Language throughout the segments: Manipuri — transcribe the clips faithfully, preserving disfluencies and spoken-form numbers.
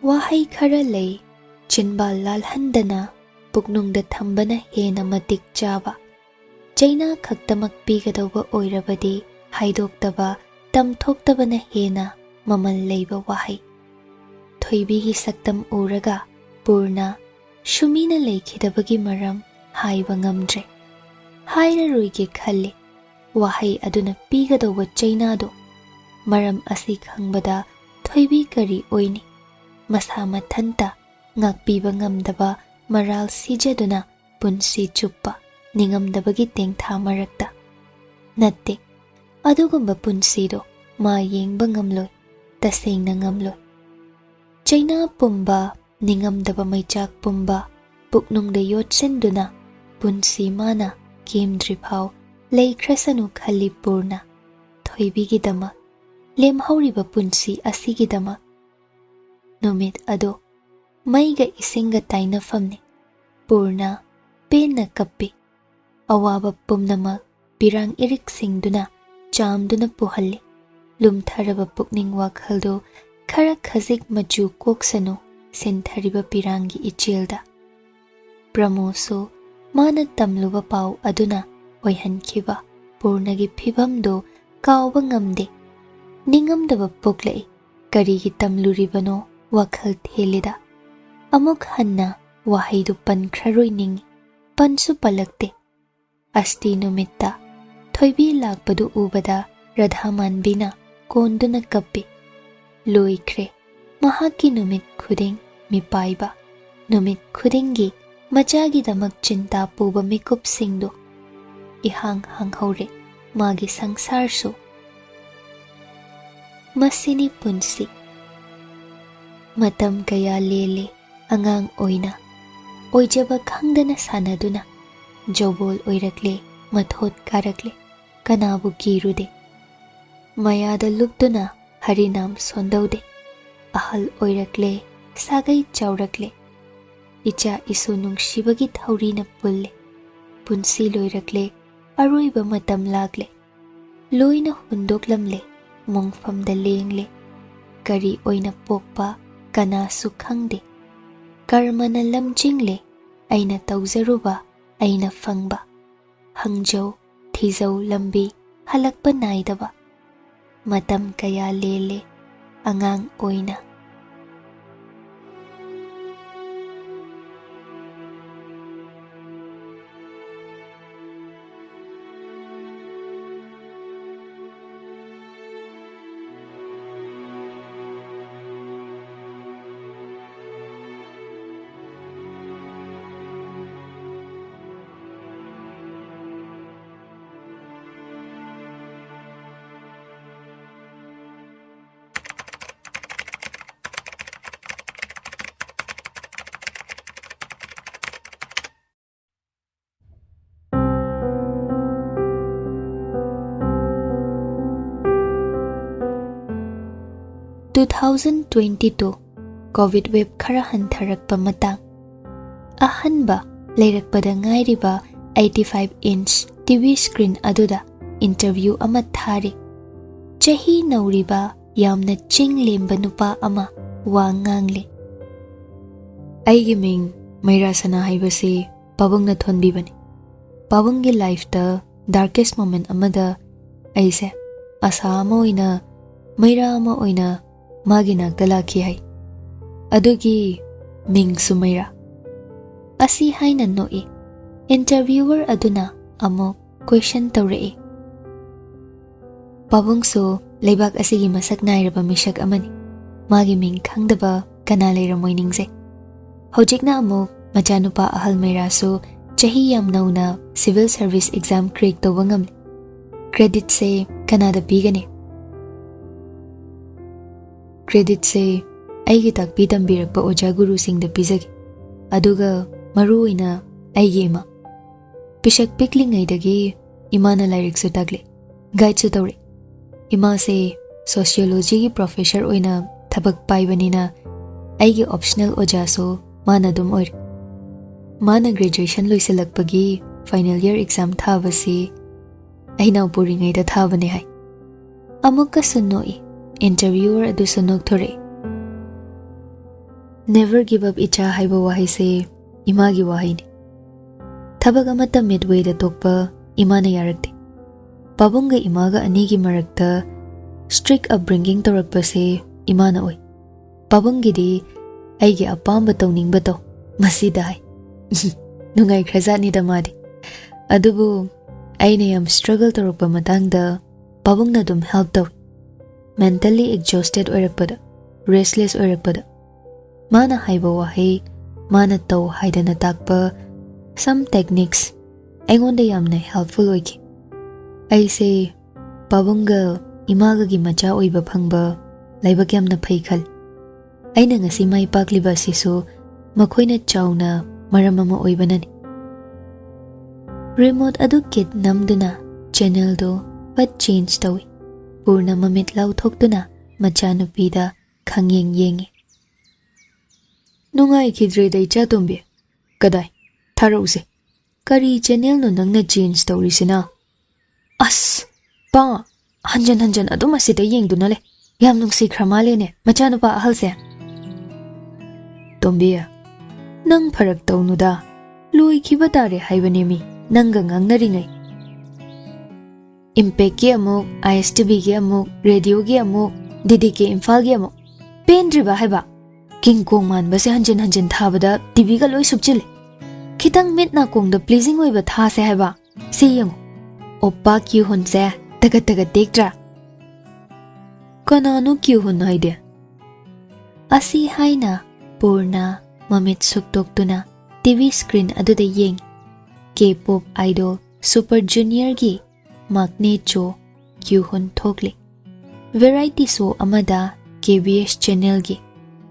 ꯋꯥꯍꯩ ꯈꯔ ꯂꯩ, ꯆꯤꯟꯕꯥꯜ ꯂꯥꯜꯍꯟꯗꯅ ꯄꯨꯛꯅꯨꯡꯗ ꯊꯝꯕꯅ ꯍꯦꯟꯅ ꯃꯇꯤꯛ ꯆꯥꯕ꯫ ꯆꯩꯅꯥ ꯈꯛꯇꯃꯛ ꯄꯤꯒꯗꯧꯕ ꯑꯣꯏꯔꯕꯗꯤ ꯍꯥꯏꯗꯣꯛꯇꯕ, ꯇꯝꯊꯣꯛꯇꯕꯅ ꯍꯦꯟꯅ ꯃꯃꯜ ꯂꯩꯕ ꯋꯥꯍꯩ꯫ ꯊꯣꯏꯕꯤꯒꯤ ꯁꯛꯇꯝ ꯎꯔꯒ ꯄꯨꯔꯅ ꯁꯨꯃꯤꯅ ꯂꯩꯈꯤꯗꯕꯒꯤ ꯃꯔꯝ ꯍꯥꯏꯕ ꯉꯝꯗ꯭ꯔꯦ꯫ ꯍꯥꯏꯔꯔꯣꯏꯒꯦ ꯈꯜꯂꯤ꯫ ꯋꯥꯍꯩ ꯑꯗꯨꯅ ꯄꯤꯒꯗꯧꯕ ꯆꯩꯅꯥꯗꯣ꯫ ꯃꯔꯝ ꯑꯁꯤ ꯈꯪꯕꯗ ꯊꯣꯏꯕꯤ ꯀꯔꯤ ꯑꯣꯏꯅꯤ? ꯃꯁꯥ ꯃꯊꯟꯇ ꯉꯥꯛꯄꯤꯕ ꯉꯝꯗꯕ ꯃꯔꯥꯜ ꯁꯤꯖꯗꯨꯅ ꯄꯨꯟꯁꯤ ꯆꯨꯞꯄ ꯅꯤꯡꯉꯝꯗꯕꯒꯤ ꯇꯦꯡꯊꯥ ꯃꯔꯛꯇ꯫ ꯅꯠꯇꯦ, ꯑꯗꯨꯒꯨꯝꯕ ꯄꯨꯟꯁꯤꯗꯣ ꯃꯥ ꯌꯦꯡꯕ ꯉꯝꯂꯣꯏ, ꯇꯁꯦꯡꯅ ꯉꯝꯂꯣꯏ꯫ ꯆꯩꯅꯥ ꯄꯨꯝꯕ, ꯅꯤꯡꯉꯝꯗꯕ ꯃꯩꯆꯥꯛ ꯄꯨꯝꯕ ꯄꯨꯛꯅꯨꯡꯗ ꯌꯣꯠꯁꯤꯟꯗꯨꯅ ꯄꯨꯟꯁꯤ ꯃꯥꯅ ꯀꯦꯝꯗ꯭ꯔꯤꯐꯥꯎ ꯂꯩꯈ꯭ꯔꯁꯅꯨ ꯈꯜꯂꯤ ꯄꯨꯔꯅ꯫ ꯊꯣꯏꯕꯤꯒꯤꯗꯃꯛ, ꯂꯦꯝꯍꯧꯔꯤꯕ ꯄꯨꯟꯁꯤ ꯑꯁꯤꯒꯤꯗꯃꯛ꯫ ꯅꯨꯃꯤꯠ ꯑꯗꯣ ꯃꯩꯒ ꯏꯁꯤꯡꯒ ꯇꯥꯏꯅꯐꯝꯅꯤ꯫ ꯄꯨꯔꯅ ꯄꯦꯟꯅ ꯀꯞꯄꯤ꯫ ꯑꯋꯥꯕ ꯄꯨꯝꯅꯃꯛ ꯄꯤꯔꯥꯡ ꯏꯔꯤꯛꯁꯤꯡꯗꯨꯅ ꯆꯥꯝꯗꯨꯅ ꯄꯨꯍꯜꯂꯤ꯫ ꯂꯨꯝꯊꯔꯕ ꯄꯨꯛꯅꯤꯡ ꯋꯥꯈꯜꯗꯨ ꯈꯔ ꯈꯖꯤꯛ ꯃꯆꯨ ꯀꯣꯛꯁꯅꯨ ꯁꯤꯟꯊꯔꯤꯕ ꯄꯤꯔꯥꯡꯒꯤ ꯏꯆꯦꯜꯗ꯫ ꯄ꯭ꯔꯃꯣꯁꯨ ꯃꯥꯅ ꯇꯝꯂꯨꯕ ꯄꯥꯎ ꯑꯗꯨꯅ ꯑꯣꯏꯍꯟꯈꯤꯕ ꯄꯨꯔꯅꯒꯤ ꯐꯤꯚꯝꯗꯨ ꯀꯥꯎꯕ ꯉꯝꯗꯦ꯫ ꯅꯤꯡꯉꯝꯗꯕ ꯄꯣꯛꯂꯛꯏ꯫ ꯀꯔꯤꯒꯤ ꯇꯝꯂꯨꯔꯤꯕꯅꯣ ꯋꯥꯈꯜ ꯊꯦꯜꯂꯤꯗ꯫ ꯑꯃꯨꯛ ꯍꯟꯅ ꯋꯥꯍꯩꯗꯨ ꯄꯟꯈ꯭ꯔꯔꯣꯏ ꯅꯤꯡꯏ꯫ ꯄꯟꯁꯨ ꯄꯜꯂꯛꯇꯦ꯫ ꯑꯁꯇꯤ ꯅꯨꯃꯤꯠꯇ ꯊꯣꯏꯕꯤ ꯂꯥꯛꯄꯗꯨ ꯎꯕꯗ ꯔꯥꯙꯥ ꯃꯥꯟꯕꯤꯅ ꯀꯣꯟꯗꯨꯅ ꯀꯞꯄꯤ꯫ ꯂꯣꯏꯈ꯭ꯔꯦ ꯃꯍꯥꯛꯀꯤ ꯅꯨꯃꯤꯠ ꯈꯨꯗꯤꯡ ꯃꯤꯄꯥꯏꯕ꯫ ꯅꯨꯃꯤꯠ ꯈꯨꯗꯤꯡꯒꯤ ꯃꯆꯥꯒꯤꯗꯃꯛ ꯆꯤꯟꯇꯥ ꯄꯨꯕ ꯃꯤꯀꯨꯞꯁꯤꯡꯗꯨ꯫ ꯏꯍꯥꯡ ꯍꯥꯡꯍꯧꯔꯦ ꯃꯥꯒꯤ ꯁꯪꯁꯥꯔꯁꯨ꯫ ꯃꯁꯤꯅꯤ ꯄꯨꯟꯁꯤ꯫ ꯃꯇꯝ ꯀꯌꯥ ꯂꯦꯜꯂꯦ ꯑꯉꯥꯡ ꯑꯣꯏꯅ, ꯑꯣꯏꯖꯕ ꯈꯪꯗꯅ ꯁꯥꯟꯅꯗꯨꯅ꯫ ꯖꯧꯕꯣꯜ ꯑꯣꯏꯔꯛꯂꯦ, ꯃꯊꯣꯠ ꯀꯥꯔꯛꯂꯦ, ꯀꯅꯥꯕꯨ ꯀꯤꯔꯨꯗꯦ꯫ ꯃꯌꯥꯗ ꯂꯨꯞꯇꯨꯅ ꯍꯔꯤꯅꯥꯝ ꯁꯣꯟꯗꯧꯗꯦ꯫ ꯑꯍꯜ ꯑꯣꯏꯔꯛꯂꯦ, ꯁꯥꯒꯩ ꯆꯥꯎꯔꯛꯂꯦ꯫ ꯏꯆꯥ ꯏꯁꯨ ꯅꯨꯡꯁꯤꯕꯒꯤ ꯊꯧꯔꯤꯅ ꯄꯨꯜꯂꯦ꯫ ꯄꯨꯟꯁꯤ ꯂꯣꯏꯔꯛꯂꯦ, ꯑꯔꯣꯏꯕ ꯃꯇꯝ ꯂꯥꯛꯂꯦ꯫ ꯂꯣꯏꯅ ꯍꯨꯟꯗꯣꯛꯂꯝꯂꯦ, ꯃꯣꯡꯐꯝꯗ ꯂꯦꯡꯂꯦ꯫ ꯀꯔꯤ ꯑꯣꯏꯅ ꯄꯣꯛꯄ, ꯀꯅꯥꯁꯨ ꯈꯪꯗꯦ꯫ ꯀꯔꯃꯅ ꯂꯝꯖꯤꯡꯂꯦ, ꯑꯩꯅ ꯇꯧꯖꯔꯨꯕ, ꯑꯩꯅ ꯐꯪꯕ꯫ ꯍꯪꯖꯧ, ꯊꯤꯖꯧ ꯂꯝꯕꯤ, ꯍꯜꯂꯛꯄ ꯅꯥꯏꯗꯕ꯫ ꯃꯇꯝ ꯀꯌꯥ ꯂꯦꯜꯂꯦ ꯑꯉꯥꯡ ꯑꯣꯏꯅ꯫ Two thousand twenty two COVID wave ꯈꯔ ꯍꯟꯊꯔꯛꯄ ꯃꯇꯥꯡ꯫ ꯑꯍꯟꯕ ꯂꯩꯔꯛꯄꯗ ꯉꯥꯏꯔꯤꯕ eighty five inch TV screen ꯑꯗꯨꯗ interview ꯑꯃ ꯊꯥꯔꯤ꯫ ꯆꯍꯤ ꯅꯧꯔꯤꯕ ꯌꯥꯝꯅ ꯆꯤꯡ ꯂꯦꯝꯕ ꯅꯨꯄꯥ ꯑꯃ ꯋꯥ ꯉꯥꯡꯂꯤ꯫ ꯑꯩꯒꯤ ꯃꯤꯡ ꯃꯩꯔꯥ ꯁꯅꯥ ꯍꯥꯏꯕꯁꯤ ꯄꯥꯕꯨꯡꯅ ꯊꯣꯟꯕꯤꯕꯅꯤ꯫ ꯄꯥꯕꯨꯡꯒꯤ lifeꯇ darkest moment ꯑꯃꯗ ꯑꯩꯁꯦ ꯑꯁꯥ ꯑꯃ ꯑꯣꯏꯅ, ꯃꯩꯔꯥ ꯑꯃ ꯑꯣꯏꯅ ꯃꯥꯒꯤ ꯅꯥꯛꯇ ꯂꯥꯛꯈꯤ ꯍꯥꯏ꯫ ꯑꯗꯨꯒꯤ ꯃꯤꯡꯁꯨ ꯃꯩꯔꯥ꯫ ꯑꯁꯤ ꯍꯥꯏꯅ ꯅꯣꯛꯏ꯫ Interviewer ꯑꯗꯨꯅ ꯑꯃꯨꯛ question ꯇꯧꯔꯛꯏ꯫ ꯄꯥꯕꯨꯡꯁꯨ ꯂꯩꯕꯥꯛ ꯑꯁꯤꯒꯤ ꯃꯁꯛ ꯅꯥꯏꯔꯕ ꯃꯤꯁꯛ ꯑꯃꯅꯤ꯫ ꯃꯥꯒꯤ ꯃꯤꯡ ꯈꯪꯗꯕ ꯀꯅꯥ ꯂꯩꯔꯝꯃꯣꯏ ꯅꯤꯡꯖꯩ꯫ ꯍꯧꯖꯤꯛꯅ ꯑꯃꯨꯛ ꯃꯆꯥꯅꯨꯄꯥ ꯑꯍꯜ ꯃꯩꯔꯥꯁꯨ ꯆꯍꯤ ꯌꯥꯝ ꯅꯧꯅ civil service exam crack ꯇꯧꯕ ꯉꯝꯂꯦ꯫ Creditꯁꯦ ꯀꯅꯥꯗ ꯄꯤꯒꯅꯤ? Creditꯁꯦ ꯑꯩꯒꯤ ꯇꯥꯛꯄꯤ ꯇꯝꯕꯤꯔꯛꯄ ꯑꯣꯖꯥ ꯒꯨꯔꯨꯁꯤꯡꯗ ꯄꯤꯖꯒꯦ, ꯑꯗꯨꯒ ꯃꯔꯨ ꯑꯣꯏꯅ ꯑꯩꯒꯤ ꯏꯃꯥ꯫ ꯄꯤꯁꯛ ꯄꯤꯛꯂꯤꯉꯩꯗꯒꯤ ꯏꯃꯥꯅ ꯂꯥꯏꯔꯤꯛꯁꯨ ꯇꯥꯛꯂꯦ, guideꯁꯨ ꯇꯧꯔꯦ꯫ ꯏꯃꯥꯁꯦ sociologyꯒꯤ professor ꯑꯣꯏꯅ ꯊꯕꯛ ꯄꯥꯏꯕꯅꯤꯅ ꯑꯩꯒꯤ optional ꯑꯣꯖꯥꯁꯨ ꯃꯥꯅ ꯑꯗꯨꯝ ꯑꯣꯏꯔꯦ꯫ ꯃꯥꯅ graduation ꯂꯣꯏꯁꯤꯜꯂꯛꯄꯒꯤ final year exam ꯊꯥꯕꯁꯤ ꯑꯩꯅ ꯄꯨꯔꯤꯉꯩꯗ ꯊꯥꯕꯅꯦ ꯍꯥꯏ꯫ ꯑꯃꯨꯛꯀꯁꯨ ꯅꯣꯛꯏ꯫ Interviewer ꯑꯗꯨꯁꯨ ꯅꯣꯛꯊꯣꯔꯛꯏ꯫ "Never give up, ꯏꯆꯥ" ꯍꯥꯏꯕ ꯋꯥꯍꯩꯁꯦ ꯏꯃꯥꯒꯤ ꯋꯥꯍꯩꯅꯤ꯫ ꯊꯕꯛ ꯑꯃꯠꯇ midwayꯗ ꯇꯣꯛꯄ ꯏꯃꯥꯅ ꯌꯥꯔꯛꯇꯦ꯫ ꯄꯥꯕꯨꯡꯒ ꯏꯃꯥꯒ ꯑꯅꯤꯒꯤ ꯃꯔꯛꯇ strict upbringing ꯇꯧꯔꯛꯄꯁꯦ ꯏꯃꯥꯅ ꯑꯣꯏ꯫ ꯄꯥꯕꯨꯡꯒꯤꯗꯤ "ꯑꯩꯒꯤ ꯑꯄꯥꯝꯕ ꯇꯧꯅꯤꯡꯕ ꯇꯧ" ꯃꯁꯤꯗ ꯍꯥꯏ꯫ ꯅꯨꯡꯉꯥꯏꯈ꯭ꯔꯖꯥꯠꯅꯤꯗ ꯃꯥꯗꯤ꯫ ꯑꯗꯨꯕꯨ ꯑꯩꯅ ꯌꯥꯝ struggle ꯇꯧꯔꯛꯄ ꯃꯇꯥꯡꯗ ꯄꯥꯕꯨꯡꯅ ꯑꯗꯨꯝ help ꯇꯧꯏ꯫ Mentally exhausted ꯑꯣꯏꯔꯛꯄꯗ, restless ꯑꯣꯏꯔꯛꯄꯗ, ꯃꯥꯅ ꯍꯥꯏꯕ ꯋꯥꯍꯩ, ꯃꯥꯅ ꯇꯧ ꯍꯥꯏꯗꯅ ꯇꯥꯛꯄ some techniques ꯑꯩꯉꯣꯟꯗ ꯌꯥꯝꯅ helpful ꯑꯣꯏꯈꯤ꯫ ꯑꯩꯁꯦ ꯄꯥꯕꯨꯡꯒ ꯏꯃꯥꯒꯒꯤ ꯃꯆꯥ ꯑꯣꯏꯕ ꯐꯪꯕ ꯂꯥꯏꯕꯛ ꯌꯥꯝꯅ ꯐꯩ ꯈꯜꯂꯤ꯫ ꯑꯩꯅ ꯉꯁꯤ ꯃꯥꯏ ꯄꯥꯛꯂꯤꯕ ꯑꯁꯤꯁꯨ ꯃꯈꯣꯏꯅ ꯆꯥꯎꯅ ꯃꯔꯝ ꯑꯃ ꯑꯣꯏꯕꯅꯅꯤ꯫ Remote ꯑꯗꯨ ꯀꯤꯠ ꯅꯝꯗꯨꯅ channelꯗꯨ ꯐꯠ change ꯇꯧꯏ꯫ ꯄꯨꯔꯅ ꯃꯃꯤꯠ ꯂꯥꯎꯊꯣꯛꯇꯨꯅ ꯃꯆꯥꯅꯨꯄꯤꯗ ꯈꯪꯌꯦꯡ ꯌꯦꯡꯏ꯫ "ꯅꯨꯡꯉꯥꯏꯈꯤꯗ꯭ꯔꯦꯗ, ꯏꯆꯥꯇꯣꯝꯕꯤ꯫ ꯀꯗꯥꯏ? ꯊꯥꯔꯛꯎꯁꯦ꯫ ꯀꯔꯤ channelꯅꯣ ꯅꯪꯅ change ꯇꯧꯔꯤꯁꯤꯅ?" "ꯑꯁ, ꯄꯥ, ꯍꯟꯖꯟ ꯍꯟꯖꯟ ꯑꯗꯨꯝ ꯑꯁꯤꯗ ꯌꯦꯡꯗꯨꯅ ꯂꯩ꯫ ꯌꯥꯝ ꯅꯨꯡꯁꯤꯈ꯭ꯔ ꯃꯥꯜꯂꯦꯅꯦ ꯃꯆꯥꯅꯨꯄꯥ ꯑꯍꯜꯁꯦ꯫" "ꯇꯣꯝꯕꯤ, ꯅꯪ ꯐꯔꯛ ꯇꯧꯅꯨꯗ꯫ ꯂꯣꯏꯈꯤꯕ ꯇꯥꯔꯦ ꯍꯥꯏꯕꯅꯦ ꯃꯤ, ꯅꯪꯒ ꯉꯥꯡꯅꯔꯤꯉꯩ꯫ Impactꯀꯤ ꯑꯃꯨꯛ, ISTVꯒꯤ ꯑꯃꯨꯛ, radioꯒꯤ ꯑꯃꯨꯛ, DDK ꯏꯝꯐꯥꯜꯒꯤ ꯑꯃꯨꯛ꯫ ꯄꯦꯟꯗ꯭ꯔꯤꯕ ꯍꯥꯏꯕ? King Kong ꯃꯥꯟꯕꯁꯦ ꯍꯟꯖꯤꯟ ꯍꯟꯖꯤꯟ ꯊꯥꯕꯗ TVꯒ ꯂꯣꯏ ꯁꯨꯞꯆꯤꯜꯂꯦ꯫ ꯈꯤꯇꯪ ꯃꯤꯠ ꯅꯥꯀꯣꯡꯗ pleasing ꯑꯣꯏꯕ ꯊꯥꯁꯦ ꯍꯥꯏꯕ꯫ ꯁꯤ ꯌꯦꯡꯉꯨ, ꯑꯣꯞꯄꯥ ꯀ꯭ꯌꯨꯍꯨꯟꯁꯦ ꯇꯒꯠ ꯇꯒꯠ ꯇꯦꯛꯇ꯭ꯔꯥ?" "ꯀꯅꯥꯅꯣ ꯀ꯭ꯌꯨꯍꯨꯟ ꯍꯥꯏꯗꯤ?" ꯑꯁꯤ ꯍꯥꯏꯅ ꯄꯨꯔꯅ ꯃꯃꯤꯠ ꯁꯨꯛꯇꯣꯛꯇꯨꯅ TV screen ꯑꯗꯨꯗ ꯌꯦꯡꯏ꯫ K-pop idol Super Juniorꯒꯤ ꯃꯥꯛꯅꯦ ꯆꯣ ꯀ꯭ꯌꯨꯍꯨꯟ ꯊꯣꯛꯂꯤ꯫ Variety show ꯑꯃꯗ KBS channelꯒꯤ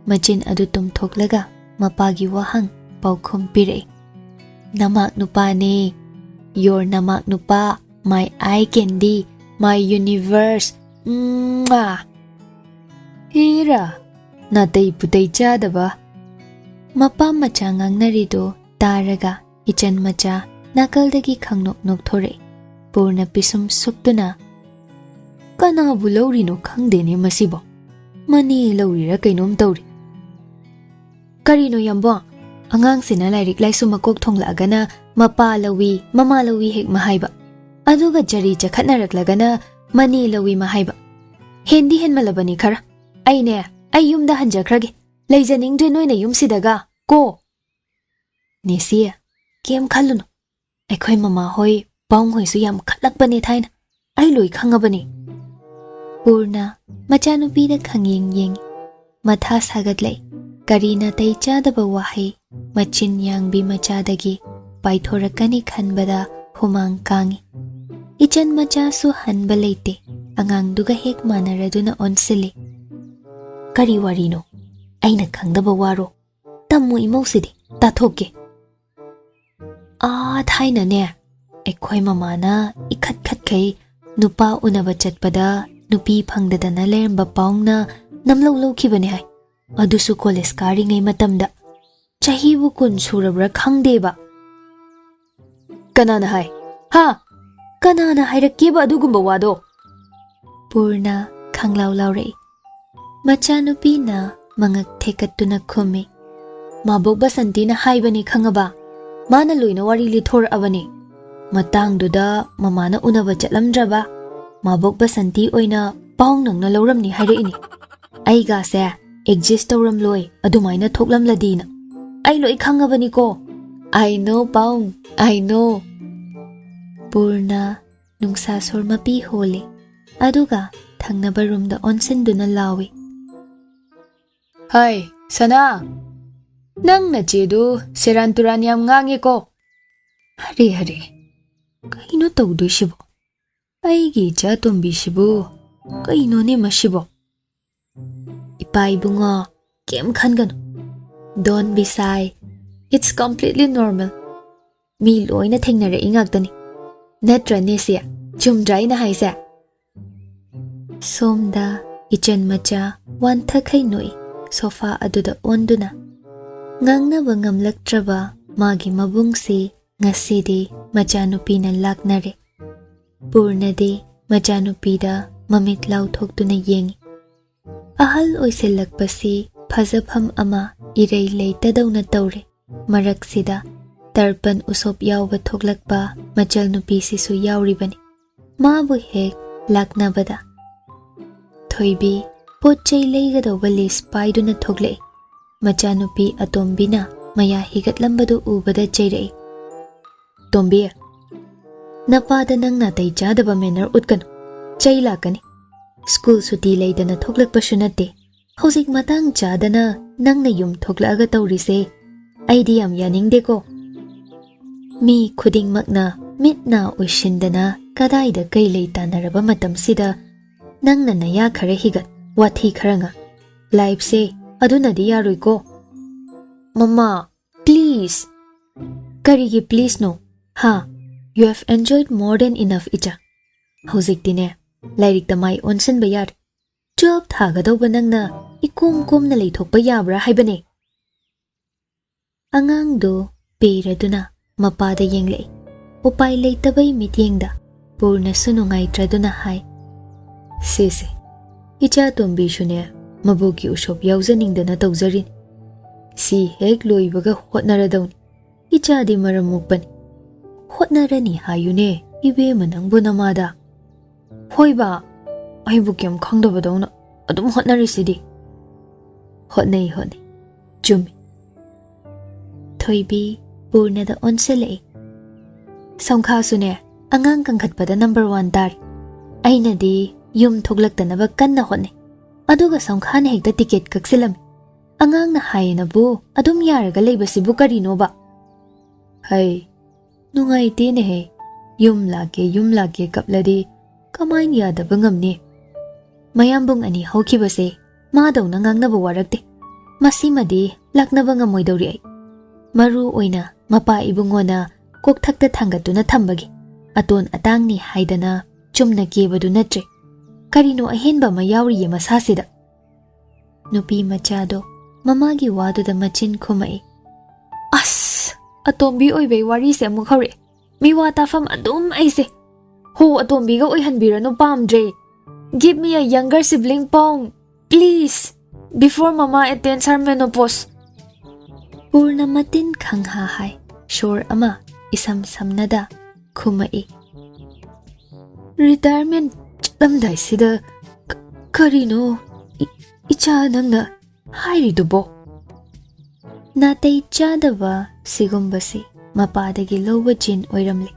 ꯃꯆꯤꯟ ꯑꯗꯨ ꯇꯨꯝꯊꯣꯛꯂꯒ ꯃꯄꯥꯒꯤ ꯋꯥꯍꯪ ꯄꯥꯎꯈꯨꯝ ꯄꯤꯔꯛꯏ꯫ "ꯅꯃꯥꯛ ꯅꯨꯄꯥꯅꯦ, your ꯅꯃꯥꯛ ꯅꯨꯄꯥ, my eye candy, my universe, ꯃ꯭ꯋꯥ!" "ꯍꯦꯔꯥ, ꯅꯥꯇꯩ ꯄꯨꯇꯩ ꯆꯥꯗꯕ!" ꯃꯄꯥ ꯃꯆꯥ ꯉꯥꯡꯅꯔꯤꯗꯨ ꯇꯥꯔꯒ ꯏꯆꯟ ꯃꯆꯥ ꯅꯥꯀꯜꯗꯒꯤ ꯈꯪꯅꯣꯛ ꯅꯣꯛꯊꯣꯔꯛꯏ꯫ ꯄꯨꯔꯅ ꯄꯤꯁꯨꯝ ꯁꯨꯛꯇꯨꯅ, "ꯀꯅꯥꯕꯨ ꯂꯧꯔꯤꯅꯣ ꯈꯪꯗꯦꯅꯦ ꯃꯁꯤꯕꯣ꯫ ꯃꯅꯦ ꯂꯧꯔꯤꯔꯥ ꯀꯩꯅꯣꯝ ꯇꯧꯔꯤ꯫" "ꯀꯔꯤꯅꯣ ꯌꯥꯝꯕꯣ? ꯑꯉꯥꯡꯁꯤꯅ ꯂꯥꯏꯔꯤꯛ ꯂꯥꯏꯁꯨ ꯃꯀꯣꯛ ꯊꯣꯡꯂꯛꯑꯒꯅ ꯃꯄꯥ ꯂꯧꯏ, ꯃꯃꯥ ꯂꯧꯏ ꯍꯦꯛ ꯃꯍꯥꯏꯕ, ꯑꯗꯨꯒ ꯖꯔꯤ ꯆꯈꯠꯅꯔꯛꯂꯒꯅ ꯃꯅꯦ ꯂꯧꯏ ꯃꯍꯥꯏꯕ꯫ ꯍꯦꯟꯗꯤ ꯍꯦꯟꯃꯜꯂꯕꯅꯤ ꯈꯔ꯫ ꯑꯩꯅꯦ, ꯑꯩ ꯌꯨꯝꯗ ꯍꯟꯖꯈ꯭ꯔꯒꯦ꯫ ꯂꯩꯖꯅꯤꯡꯗ꯭ꯔꯦ ꯅꯣꯏꯅ ꯌꯨꯝꯁꯤꯗꯒ ꯀꯣ!" "ꯅꯦꯁꯤ, ꯀꯩꯝ ꯈꯜꯂꯨꯅꯨ꯫ ꯑꯩꯈꯣꯏ ꯃꯃꯥ ꯍꯣꯏ, ꯄꯥꯎꯡ ꯍꯣꯏꯁꯨ ꯌꯥꯝ ꯈꯠꯂꯛꯄꯅꯦ ꯊꯥꯏꯅ꯫ ꯑꯩ ꯂꯣꯏ ꯈꯪꯉꯕꯅꯦ꯫" ꯄꯨꯔꯅ ꯃꯆꯥꯅꯨꯄꯤꯗ ꯈꯪꯌꯦꯡ ꯌꯦꯡꯉꯤ꯫ ꯃꯊꯥ ꯁꯥꯒꯠꯂꯛꯏ꯫ ꯀꯔꯤ ꯅꯥꯇꯩ ꯆꯥꯗꯕ ꯋꯥꯍꯩ ꯃꯆꯤꯟ ꯌꯥꯡꯕꯤ ꯃꯆꯥꯗꯒꯤ ꯄꯥꯏꯊꯣꯔꯛꯀꯅꯤ ꯈꯟꯕꯗ ꯍꯨꯃꯥꯡ ꯀꯥꯡꯉꯤ꯫ ꯏꯆꯟ ꯃꯆꯥꯁꯨ ꯍꯟꯕ ꯂꯩꯇꯦ꯫ ꯑꯉꯥꯡꯗꯨꯒ ꯍꯦꯛ ꯃꯥꯟꯅꯔꯗꯨꯅ ꯑꯣꯟꯁꯤꯜꯂꯤ꯫ "ꯀꯔꯤ ꯋꯥꯔꯤꯅꯣ? ꯑꯩꯅ ꯈꯪꯗꯕ ꯋꯥꯔꯣ? ꯇꯝꯃꯨ ꯏꯃꯧꯁꯤꯗꯤ, ꯇꯥꯊꯣꯛꯀꯦ꯫" "ꯑꯥ ꯊꯥꯏꯅꯅꯦ, ꯑꯩꯈꯣꯏ ꯃꯃꯥꯅ ꯏꯈꯠ ꯈꯠꯈꯩ ꯅꯨꯄꯥ ꯎꯅꯕ ꯆꯠꯄꯗ ꯅꯨꯄꯤ ꯐꯪꯗꯗꯅ ꯂꯩꯔꯝꯕ ꯄꯥꯎꯡꯅ ꯅꯝꯂꯧ ꯂꯧꯈꯤꯕꯅꯦ ꯍꯥꯏ꯫ ꯑꯗꯨꯁꯨ ꯀꯣꯂꯦꯖ ꯀꯥꯔꯤꯉꯩ ꯃꯇꯝꯗ꯫ ꯆꯍꯤꯕꯨ ꯀꯨꯟ ꯁꯨꯔꯕ꯭ꯔꯥ ꯈꯪꯗꯦꯕ꯫" "ꯀꯅꯥꯅ ꯍꯥꯏ? ꯍꯥ? ꯀꯅꯥꯅ ꯍꯥꯏꯔꯛꯀꯦꯕ ꯑꯗꯨꯒꯨꯝꯕ ꯋꯥꯗꯣ?" ꯄꯨꯔꯅ ꯈꯪꯂꯥꯎ ꯂꯥꯎꯔꯛꯏ꯫ ꯃꯆꯥꯅꯨꯄꯤꯅ ꯃꯉꯛ ꯊꯦꯛꯀꯠꯇꯨꯅ ꯈꯨꯝꯃꯤ꯫ "ꯃꯥꯕꯣꯛ ꯕꯁꯟꯇꯤꯅ ꯍꯥꯏꯕꯅꯤ ꯈꯪꯉꯕ? ꯃꯥꯅ ꯂꯣꯏꯅ ꯋꯥꯔꯤ ꯂꯤꯊꯣꯔꯛꯑꯕꯅꯤ꯫ ꯃꯇꯥꯡꯗꯨꯗ ꯃꯃꯥꯅ ꯎꯅꯕ ꯆꯠꯂꯝꯗ꯭ꯔꯕ? ꯃꯥꯕꯣꯛ ꯕꯁꯟꯇꯤ ꯑꯣꯏꯅ ꯄꯥꯎ ꯅꯪꯅ ꯂꯧꯔꯝꯅꯤ ꯍꯥꯏꯔꯛꯏꯅꯤ꯫ ꯑꯩꯒꯥꯁꯦ ꯑꯦꯛꯖꯤꯁ ꯇꯧꯔꯝꯂꯣꯏ ꯑꯗꯨꯃꯥꯏꯅ ꯊꯣꯛꯂꯝꯂꯗꯤꯅ꯫ ꯑꯩ ꯂꯣꯏ ꯈꯪꯉꯕꯅꯤꯀꯣ꯫ I know, ꯄꯥꯎ, I know꯫" ꯄꯨꯔꯅ ꯅꯨꯡꯁꯥ ꯁꯣꯔ ꯃꯄꯤ ꯍꯣꯜꯂꯤ, ꯑꯗꯨꯒ ꯊꯪꯅꯕ ꯔꯨꯝꯗ ꯑꯣꯟꯁꯤꯟꯗꯨꯅ ꯂꯥꯎꯏ꯫ "ꯍꯥꯏ, ꯁꯅꯥ, ꯅꯪ ꯅꯆꯦꯗꯨ ꯁꯦꯔꯥꯟ ꯇꯨꯔꯥꯟ ꯌꯥꯝ ꯉꯥꯡꯉꯦꯀꯣ꯫" "ꯍꯔꯦ, ꯍꯔꯦ, ꯀꯩꯅꯣ ꯇꯧꯗꯣꯏꯁꯤꯕꯣ? ꯑꯩꯒꯤ ꯏꯆꯥ ꯇꯣꯝꯕꯤꯁꯤꯕꯨ ꯀꯩꯅꯣꯅꯦ ꯃꯁꯤꯕꯣ?" "ꯏꯄꯥ ꯏꯕꯨꯡꯉꯣ, ꯀꯩꯝ ꯈꯟꯒꯅꯨ꯫ Don't be shy. It's completely normal꯫ ꯃꯤ ꯂꯣꯏꯅ ꯊꯦꯡꯅꯔꯛꯏ ꯉꯥꯛꯇꯅꯤ꯫ ꯅꯠꯇ꯭ꯔꯅꯦ ꯁꯦ? ꯆꯨꯝꯗ꯭ꯔꯥ ꯑꯩꯅ ꯍꯥꯏꯁꯦ?" ꯁꯣꯝꯗ ꯏꯆꯟ ꯃꯆꯥ ꯋꯥꯟꯊꯈꯩ ꯅꯣꯛꯏ, ꯁꯣꯐꯥ ꯑꯗꯨꯗ ꯑꯣꯟꯗꯨꯅ꯫ ꯉꯥꯡꯅꯕ ꯉꯝꯂꯛꯇ꯭ꯔꯕ ꯃꯥꯒꯤ ꯃꯕꯨꯡꯁꯤ ꯉꯁꯤꯗꯤ ꯃꯆꯥꯅꯨꯄꯤꯅ ꯂꯥꯛꯅꯔꯦ꯫ ꯄꯨꯔꯅꯗꯤ ꯃꯆꯥꯅꯨꯄꯤꯗ ꯃꯃꯤꯠ ꯂꯥꯎꯊꯣꯛꯇꯨꯅ ꯌꯦꯡꯏ꯫ ꯑꯍꯜ ꯑꯣꯏꯁꯤꯜꯂꯛꯄꯁꯤ ꯐꯖꯐꯝ ꯑꯃ ꯏꯔꯩ ꯂꯩꯇꯗꯧꯅ ꯇꯧꯔꯦ꯫ ꯃꯔꯛꯁꯤꯗ ꯇꯔꯄꯟ ꯎꯁꯣꯞ ꯌꯥꯎꯕ ꯊꯣꯛꯂꯛꯄ ꯃꯆꯜ ꯅꯨꯄꯤꯁꯤꯁꯨ ꯌꯥꯎꯔꯤꯕꯅꯤ꯫ ꯃꯥꯕꯨ ꯍꯦꯛ ꯂꯥꯛꯅꯕꯗ, ꯊꯣꯏꯕꯤ ꯄꯣꯠ ꯆꯩ ꯂꯩꯒꯗꯧꯕ ꯂꯤꯁ ꯄꯥꯏꯗꯨꯅ ꯊꯣꯛꯂꯛꯏ꯫ ꯃꯆꯥꯅꯨꯄꯤ ꯑꯇꯣꯝꯕꯤꯅ ꯃꯌꯥ ꯍꯤꯒꯠꯂꯝꯕꯗꯨ ꯎꯕꯗ ꯆꯩꯔꯛꯏ꯫ "ꯇꯣꯝꯕꯤ, ꯅꯄꯥꯗ ꯅꯪ ꯅꯥꯇꯩ ꯆꯥꯗꯕ ꯃꯦꯅꯔ ꯎꯠꯀꯅꯨ, ꯆꯩ ꯂꯥꯛꯀꯅꯤ꯫ ꯁ꯭ꯀꯨꯜ ꯁꯨꯇꯤ ꯂꯩꯗꯅ ꯊꯣꯛꯂꯛꯄꯁꯨ ꯅꯠꯇꯦ꯫ ꯍꯧꯖꯤꯛ ꯃꯇꯥꯡ ꯆꯥꯗꯅ ꯅꯪꯅ ꯌꯨꯝ ꯊꯣꯛꯂꯛꯑꯒ ꯇꯧꯔꯤꯁꯦ ꯑꯩꯗꯤ ꯌꯥꯝ ꯌꯥꯅꯤꯡꯗꯦꯀꯣ꯫ ꯃꯤ ꯈꯨꯗꯤꯡꯃꯛꯅ ꯃꯤꯠ ꯅꯥ ꯎꯏꯁꯤꯟꯗꯅ ꯀꯗꯥꯏꯗ ꯀꯩ ꯂꯩ ꯇꯥꯟꯅꯔꯕ ꯃꯇꯝꯁꯤꯗ ꯅꯪꯅ ꯅꯌꯥ ꯈꯔ ꯍꯤꯒꯠ, ꯋꯥꯊꯤ ꯈꯔ ꯉꯥꯡ꯫ ꯂꯥꯏꯐꯁꯦ ꯑꯗꯨꯅꯗꯤ ꯌꯥꯔꯣꯏꯀꯣ꯫ ꯃꯃꯥ, ꯄ꯭ꯂꯤꯖ!" "ꯀꯔꯤꯒꯤ ꯄ꯭ꯂꯤꯖꯅꯣ? ꯍꯥ? You have enjoyed more than enough, ꯏꯆꯥ꯫ ꯍꯧꯖꯤꯛꯇꯤꯅꯦ, ꯂꯥꯏꯔꯤꯛꯇ ꯃꯥꯏ ꯑꯣꯟꯁꯤꯟꯕ ꯌꯥꯔꯦ꯫ ꯇꯨꯋꯦꯜꯐ ꯊꯥꯒꯗꯧꯕ ꯅꯪꯅ ꯏꯀꯣꯝ ꯀꯣꯝꯅ ꯂꯩꯊꯣꯛꯄ ꯌꯥꯕ꯭ꯔꯥ ꯍꯥꯏꯕꯅꯦ?" ꯑꯉꯥꯡꯗꯨ ꯄꯦꯔꯗꯨꯅ ꯃꯄꯥꯗ ꯌꯦꯡꯂꯛꯏ꯫ ꯎꯄꯥꯏ ꯂꯩꯇꯕꯩ ꯃꯤꯠꯌꯦꯡꯗ ꯄꯨꯔꯅꯁꯨ ꯅꯨꯡꯉꯥꯏꯇ꯭ꯔꯗꯨꯅ ꯍꯥꯏ, "ꯁꯦꯁꯦ, ꯏꯆꯥ ꯇꯣꯝꯕꯤꯁꯨꯅꯦ ꯃꯕꯣꯛꯀꯤ ꯎꯁꯣꯞ ꯌꯥꯎꯖꯅꯤꯡꯗꯅ ꯇꯧꯖꯔꯤꯅꯤ꯫ ꯁꯤ ꯍꯦꯛ ꯂꯣꯏꯕꯒ ꯍꯣꯠꯅꯔꯗꯧꯅꯤ꯫ ꯏꯆꯥꯗꯤ ꯃꯔꯝ ꯃꯣꯛꯄꯅꯤ꯫ ꯍꯣꯠꯅꯔꯅꯤ ꯍꯥꯏꯌꯨꯅꯦ, ꯏꯕꯦꯝꯃ ꯅꯪꯕꯨ ꯅꯃꯥꯗ꯫" "ꯍꯣꯏꯕ, ꯑꯩꯕꯨ ꯀꯩꯝ ꯈꯪꯗꯕꯗꯧꯅ ꯑꯗꯨꯝ ꯍꯣꯠꯅꯔꯤꯁꯤꯗꯤ꯫" "ꯍꯣꯠꯅꯩ, ꯍꯣꯠꯅꯩ꯫ ꯆꯨꯝꯃꯤ꯫" ꯊꯣꯏꯕꯤ ꯄꯨꯔꯅꯗ ꯑꯣꯟꯁꯤꯜꯂꯛꯏ꯫ "ꯁꯪꯈꯥꯁꯨꯅꯦ, ꯑꯉꯥꯡ ꯀꯪꯈꯠꯄꯗ ꯅꯝꯕꯔ ꯋꯥꯟ ꯇꯥꯔꯦ꯫ ꯑꯩꯅꯗꯤ ꯌꯨꯝ ꯊꯣꯛꯂꯛꯇꯅꯕ ꯀꯟꯅ ꯍꯣꯠꯅꯩ꯫ ꯑꯗꯨꯒ ꯁꯪꯈꯥꯅ ꯍꯦꯛꯇ ꯇꯤꯀꯦꯠ ꯀꯛꯁꯤꯜꯂꯝꯃꯤ꯫ ꯑꯉꯥꯡꯅ ꯍꯥꯏꯌꯦꯅꯕꯨ ꯑꯗꯨꯝ ꯌꯥꯔꯒ ꯂꯩꯕꯁꯤꯕꯨ ꯀꯔꯤꯅꯣꯕ?" "ꯍꯩ, ꯅꯨꯡꯉꯥꯏꯇꯦꯅꯦꯍꯦ꯫ ꯌꯨꯝ ꯂꯥꯛꯀꯦ, ꯌꯨꯝ ꯂꯥꯛꯀꯦ ꯀꯞꯂꯗꯤ ꯀꯃꯥꯏꯅ ꯌꯥꯗꯕ ꯉꯝꯅꯤ? ꯃꯌꯥꯝꯕꯨꯡ ꯑꯅꯤ ꯍꯧꯈꯤꯕꯁꯦ ꯃꯥꯗꯧꯅ ꯉꯥꯡꯅꯕ ꯋꯥꯔꯛꯇꯦ꯫ ꯃꯁꯤꯃꯗꯤ ꯂꯥꯛꯅꯕ ꯉꯝꯃꯣꯏꯗꯧꯔꯤ ꯑꯩ꯫ ꯃꯔꯨ ꯑꯣꯏꯅ ꯃꯄꯥ ꯏꯕꯨꯡꯉꯣꯅ ꯀꯣꯛꯊꯛꯇ ꯊꯥꯡꯒꯠꯇꯨꯅ ꯊꯝꯕꯒꯤ ꯑꯇꯣꯟ ꯑꯇꯥꯡꯅꯤ ꯍꯥꯏꯗꯅ ꯆꯨꯝꯅ ꯀꯦꯕꯗꯨ ꯅꯠꯇ꯭ꯔꯦ꯫ ꯀꯔꯤꯅꯣ ꯑꯍꯦꯟꯕ ꯑꯃ ꯌꯥꯎꯔꯤꯌꯦ ꯃꯁꯥꯁꯤꯗ꯫" ꯅꯨꯄꯤ ꯃꯆꯥꯗꯣ ꯃꯃꯥꯒꯤ ꯋꯥꯗꯨꯗ ꯃꯆꯤꯟ ꯈꯨꯝꯃꯛꯏ꯫ "ꯑꯁ! ꯑꯇꯣꯝꯕꯤ ꯑꯣꯏꯕꯩ ꯋꯥꯔꯤꯁꯦ ꯑꯃꯨꯛ ꯍꯧꯔꯛꯑꯦ꯫ ꯃꯤꯋꯥ ꯇꯥꯐꯝ ꯑꯗꯨꯝ ꯑꯩꯁꯦ꯫ ꯍꯣ, ꯑꯇꯣꯝꯕꯤꯒ ꯑꯣꯏꯍꯟꯕꯤꯔꯅꯨ, ꯄꯥꯝꯗ꯭ꯔꯦ꯫ Give me a younger sibling, ꯄꯥꯎ꯫ Please, before mama attains her menopause, Purna ꯃꯇꯤꯟ ꯈꯪꯍꯥ ꯍꯥꯏ, ꯁꯣꯔ ꯑꯃ ꯏꯁꯝ ꯁꯝꯅꯗ ꯈꯨꯝꯃꯛꯏ꯫ "ꯔꯤꯇꯥꯌꯔꯃꯦꯟ ꯆꯠꯂꯝꯗꯥꯏꯁꯤꯗ ꯀ-, ꯀꯔꯤꯅꯣ ꯏ-, ꯏꯆꯥ ꯅꯪꯅ ꯍꯥꯏꯔꯤꯗꯨꯕꯣ?" ꯅꯥꯇꯩ ꯆꯥꯗꯕ ꯁꯤꯒꯨꯝꯕꯁꯤ ꯃꯄꯥꯗꯒꯤ ꯂꯧꯕ ꯖꯤꯟ ꯑꯣꯏꯔꯝꯂꯦ꯫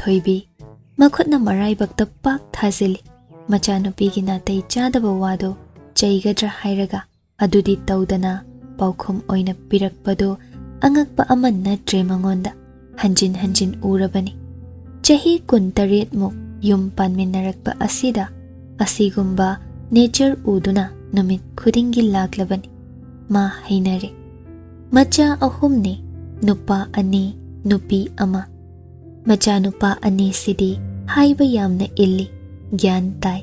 ꯊꯣꯏꯕꯤ ꯃꯈꯨꯠꯅ ꯃꯔꯥꯏꯕꯛꯇ ꯄꯥꯛ ꯊꯥꯖꯤꯜꯂꯤ꯫ ꯃꯆꯥꯅꯨꯄꯤꯒꯤ ꯅꯥꯇꯩ ꯆꯥꯗꯕ ꯋꯥꯗꯣ ꯆꯩꯒꯗ꯭ꯔꯥ ꯍꯥꯏꯔꯒ ꯑꯗꯨꯗꯤ ꯇꯧꯗꯅ ꯄꯥꯎꯈꯨꯝ ꯑꯣꯏꯅ ꯄꯤꯔꯛꯄꯗꯣ ꯑꯉꯛꯄ ꯑꯃ ꯅꯠꯇ꯭ꯔꯦ ꯃꯉꯣꯟꯗ꯫ ꯍꯟꯖꯤꯟ ꯍꯟꯖꯤꯟ ꯎꯔꯕꯅꯤ꯫ ꯆꯍꯤ ꯀꯨꯟꯇꯔꯦꯠꯃꯨꯛ ꯌꯨꯝ ꯄꯥꯟꯃꯤꯟꯅꯔꯛꯄ ꯑꯁꯤꯗ ꯑꯁꯤꯒꯨꯝꯕ ꯅꯦꯆꯔ ꯎꯗꯨꯅ ꯅꯨꯃꯤꯠ ꯈꯨꯗꯤꯡꯒꯤ ꯂꯥꯛꯂꯕꯅꯤ꯫ ꯃꯥ ꯍꯩꯅꯔꯦ꯫ ꯃꯆꯥ ꯑꯍꯨꯝꯅꯤ, ꯅꯨꯄꯥ ꯑꯅꯤ, ꯅꯨꯄꯤ ꯑꯃ꯫ ꯃꯆꯥꯅꯨꯄꯥ ꯑꯅꯤꯁꯤꯗꯤ ꯍꯥꯏꯕ ꯌꯥꯝꯅ ꯏꯜꯂꯤ, ꯒ꯭ꯌꯥꯟ ꯇꯥꯏ꯫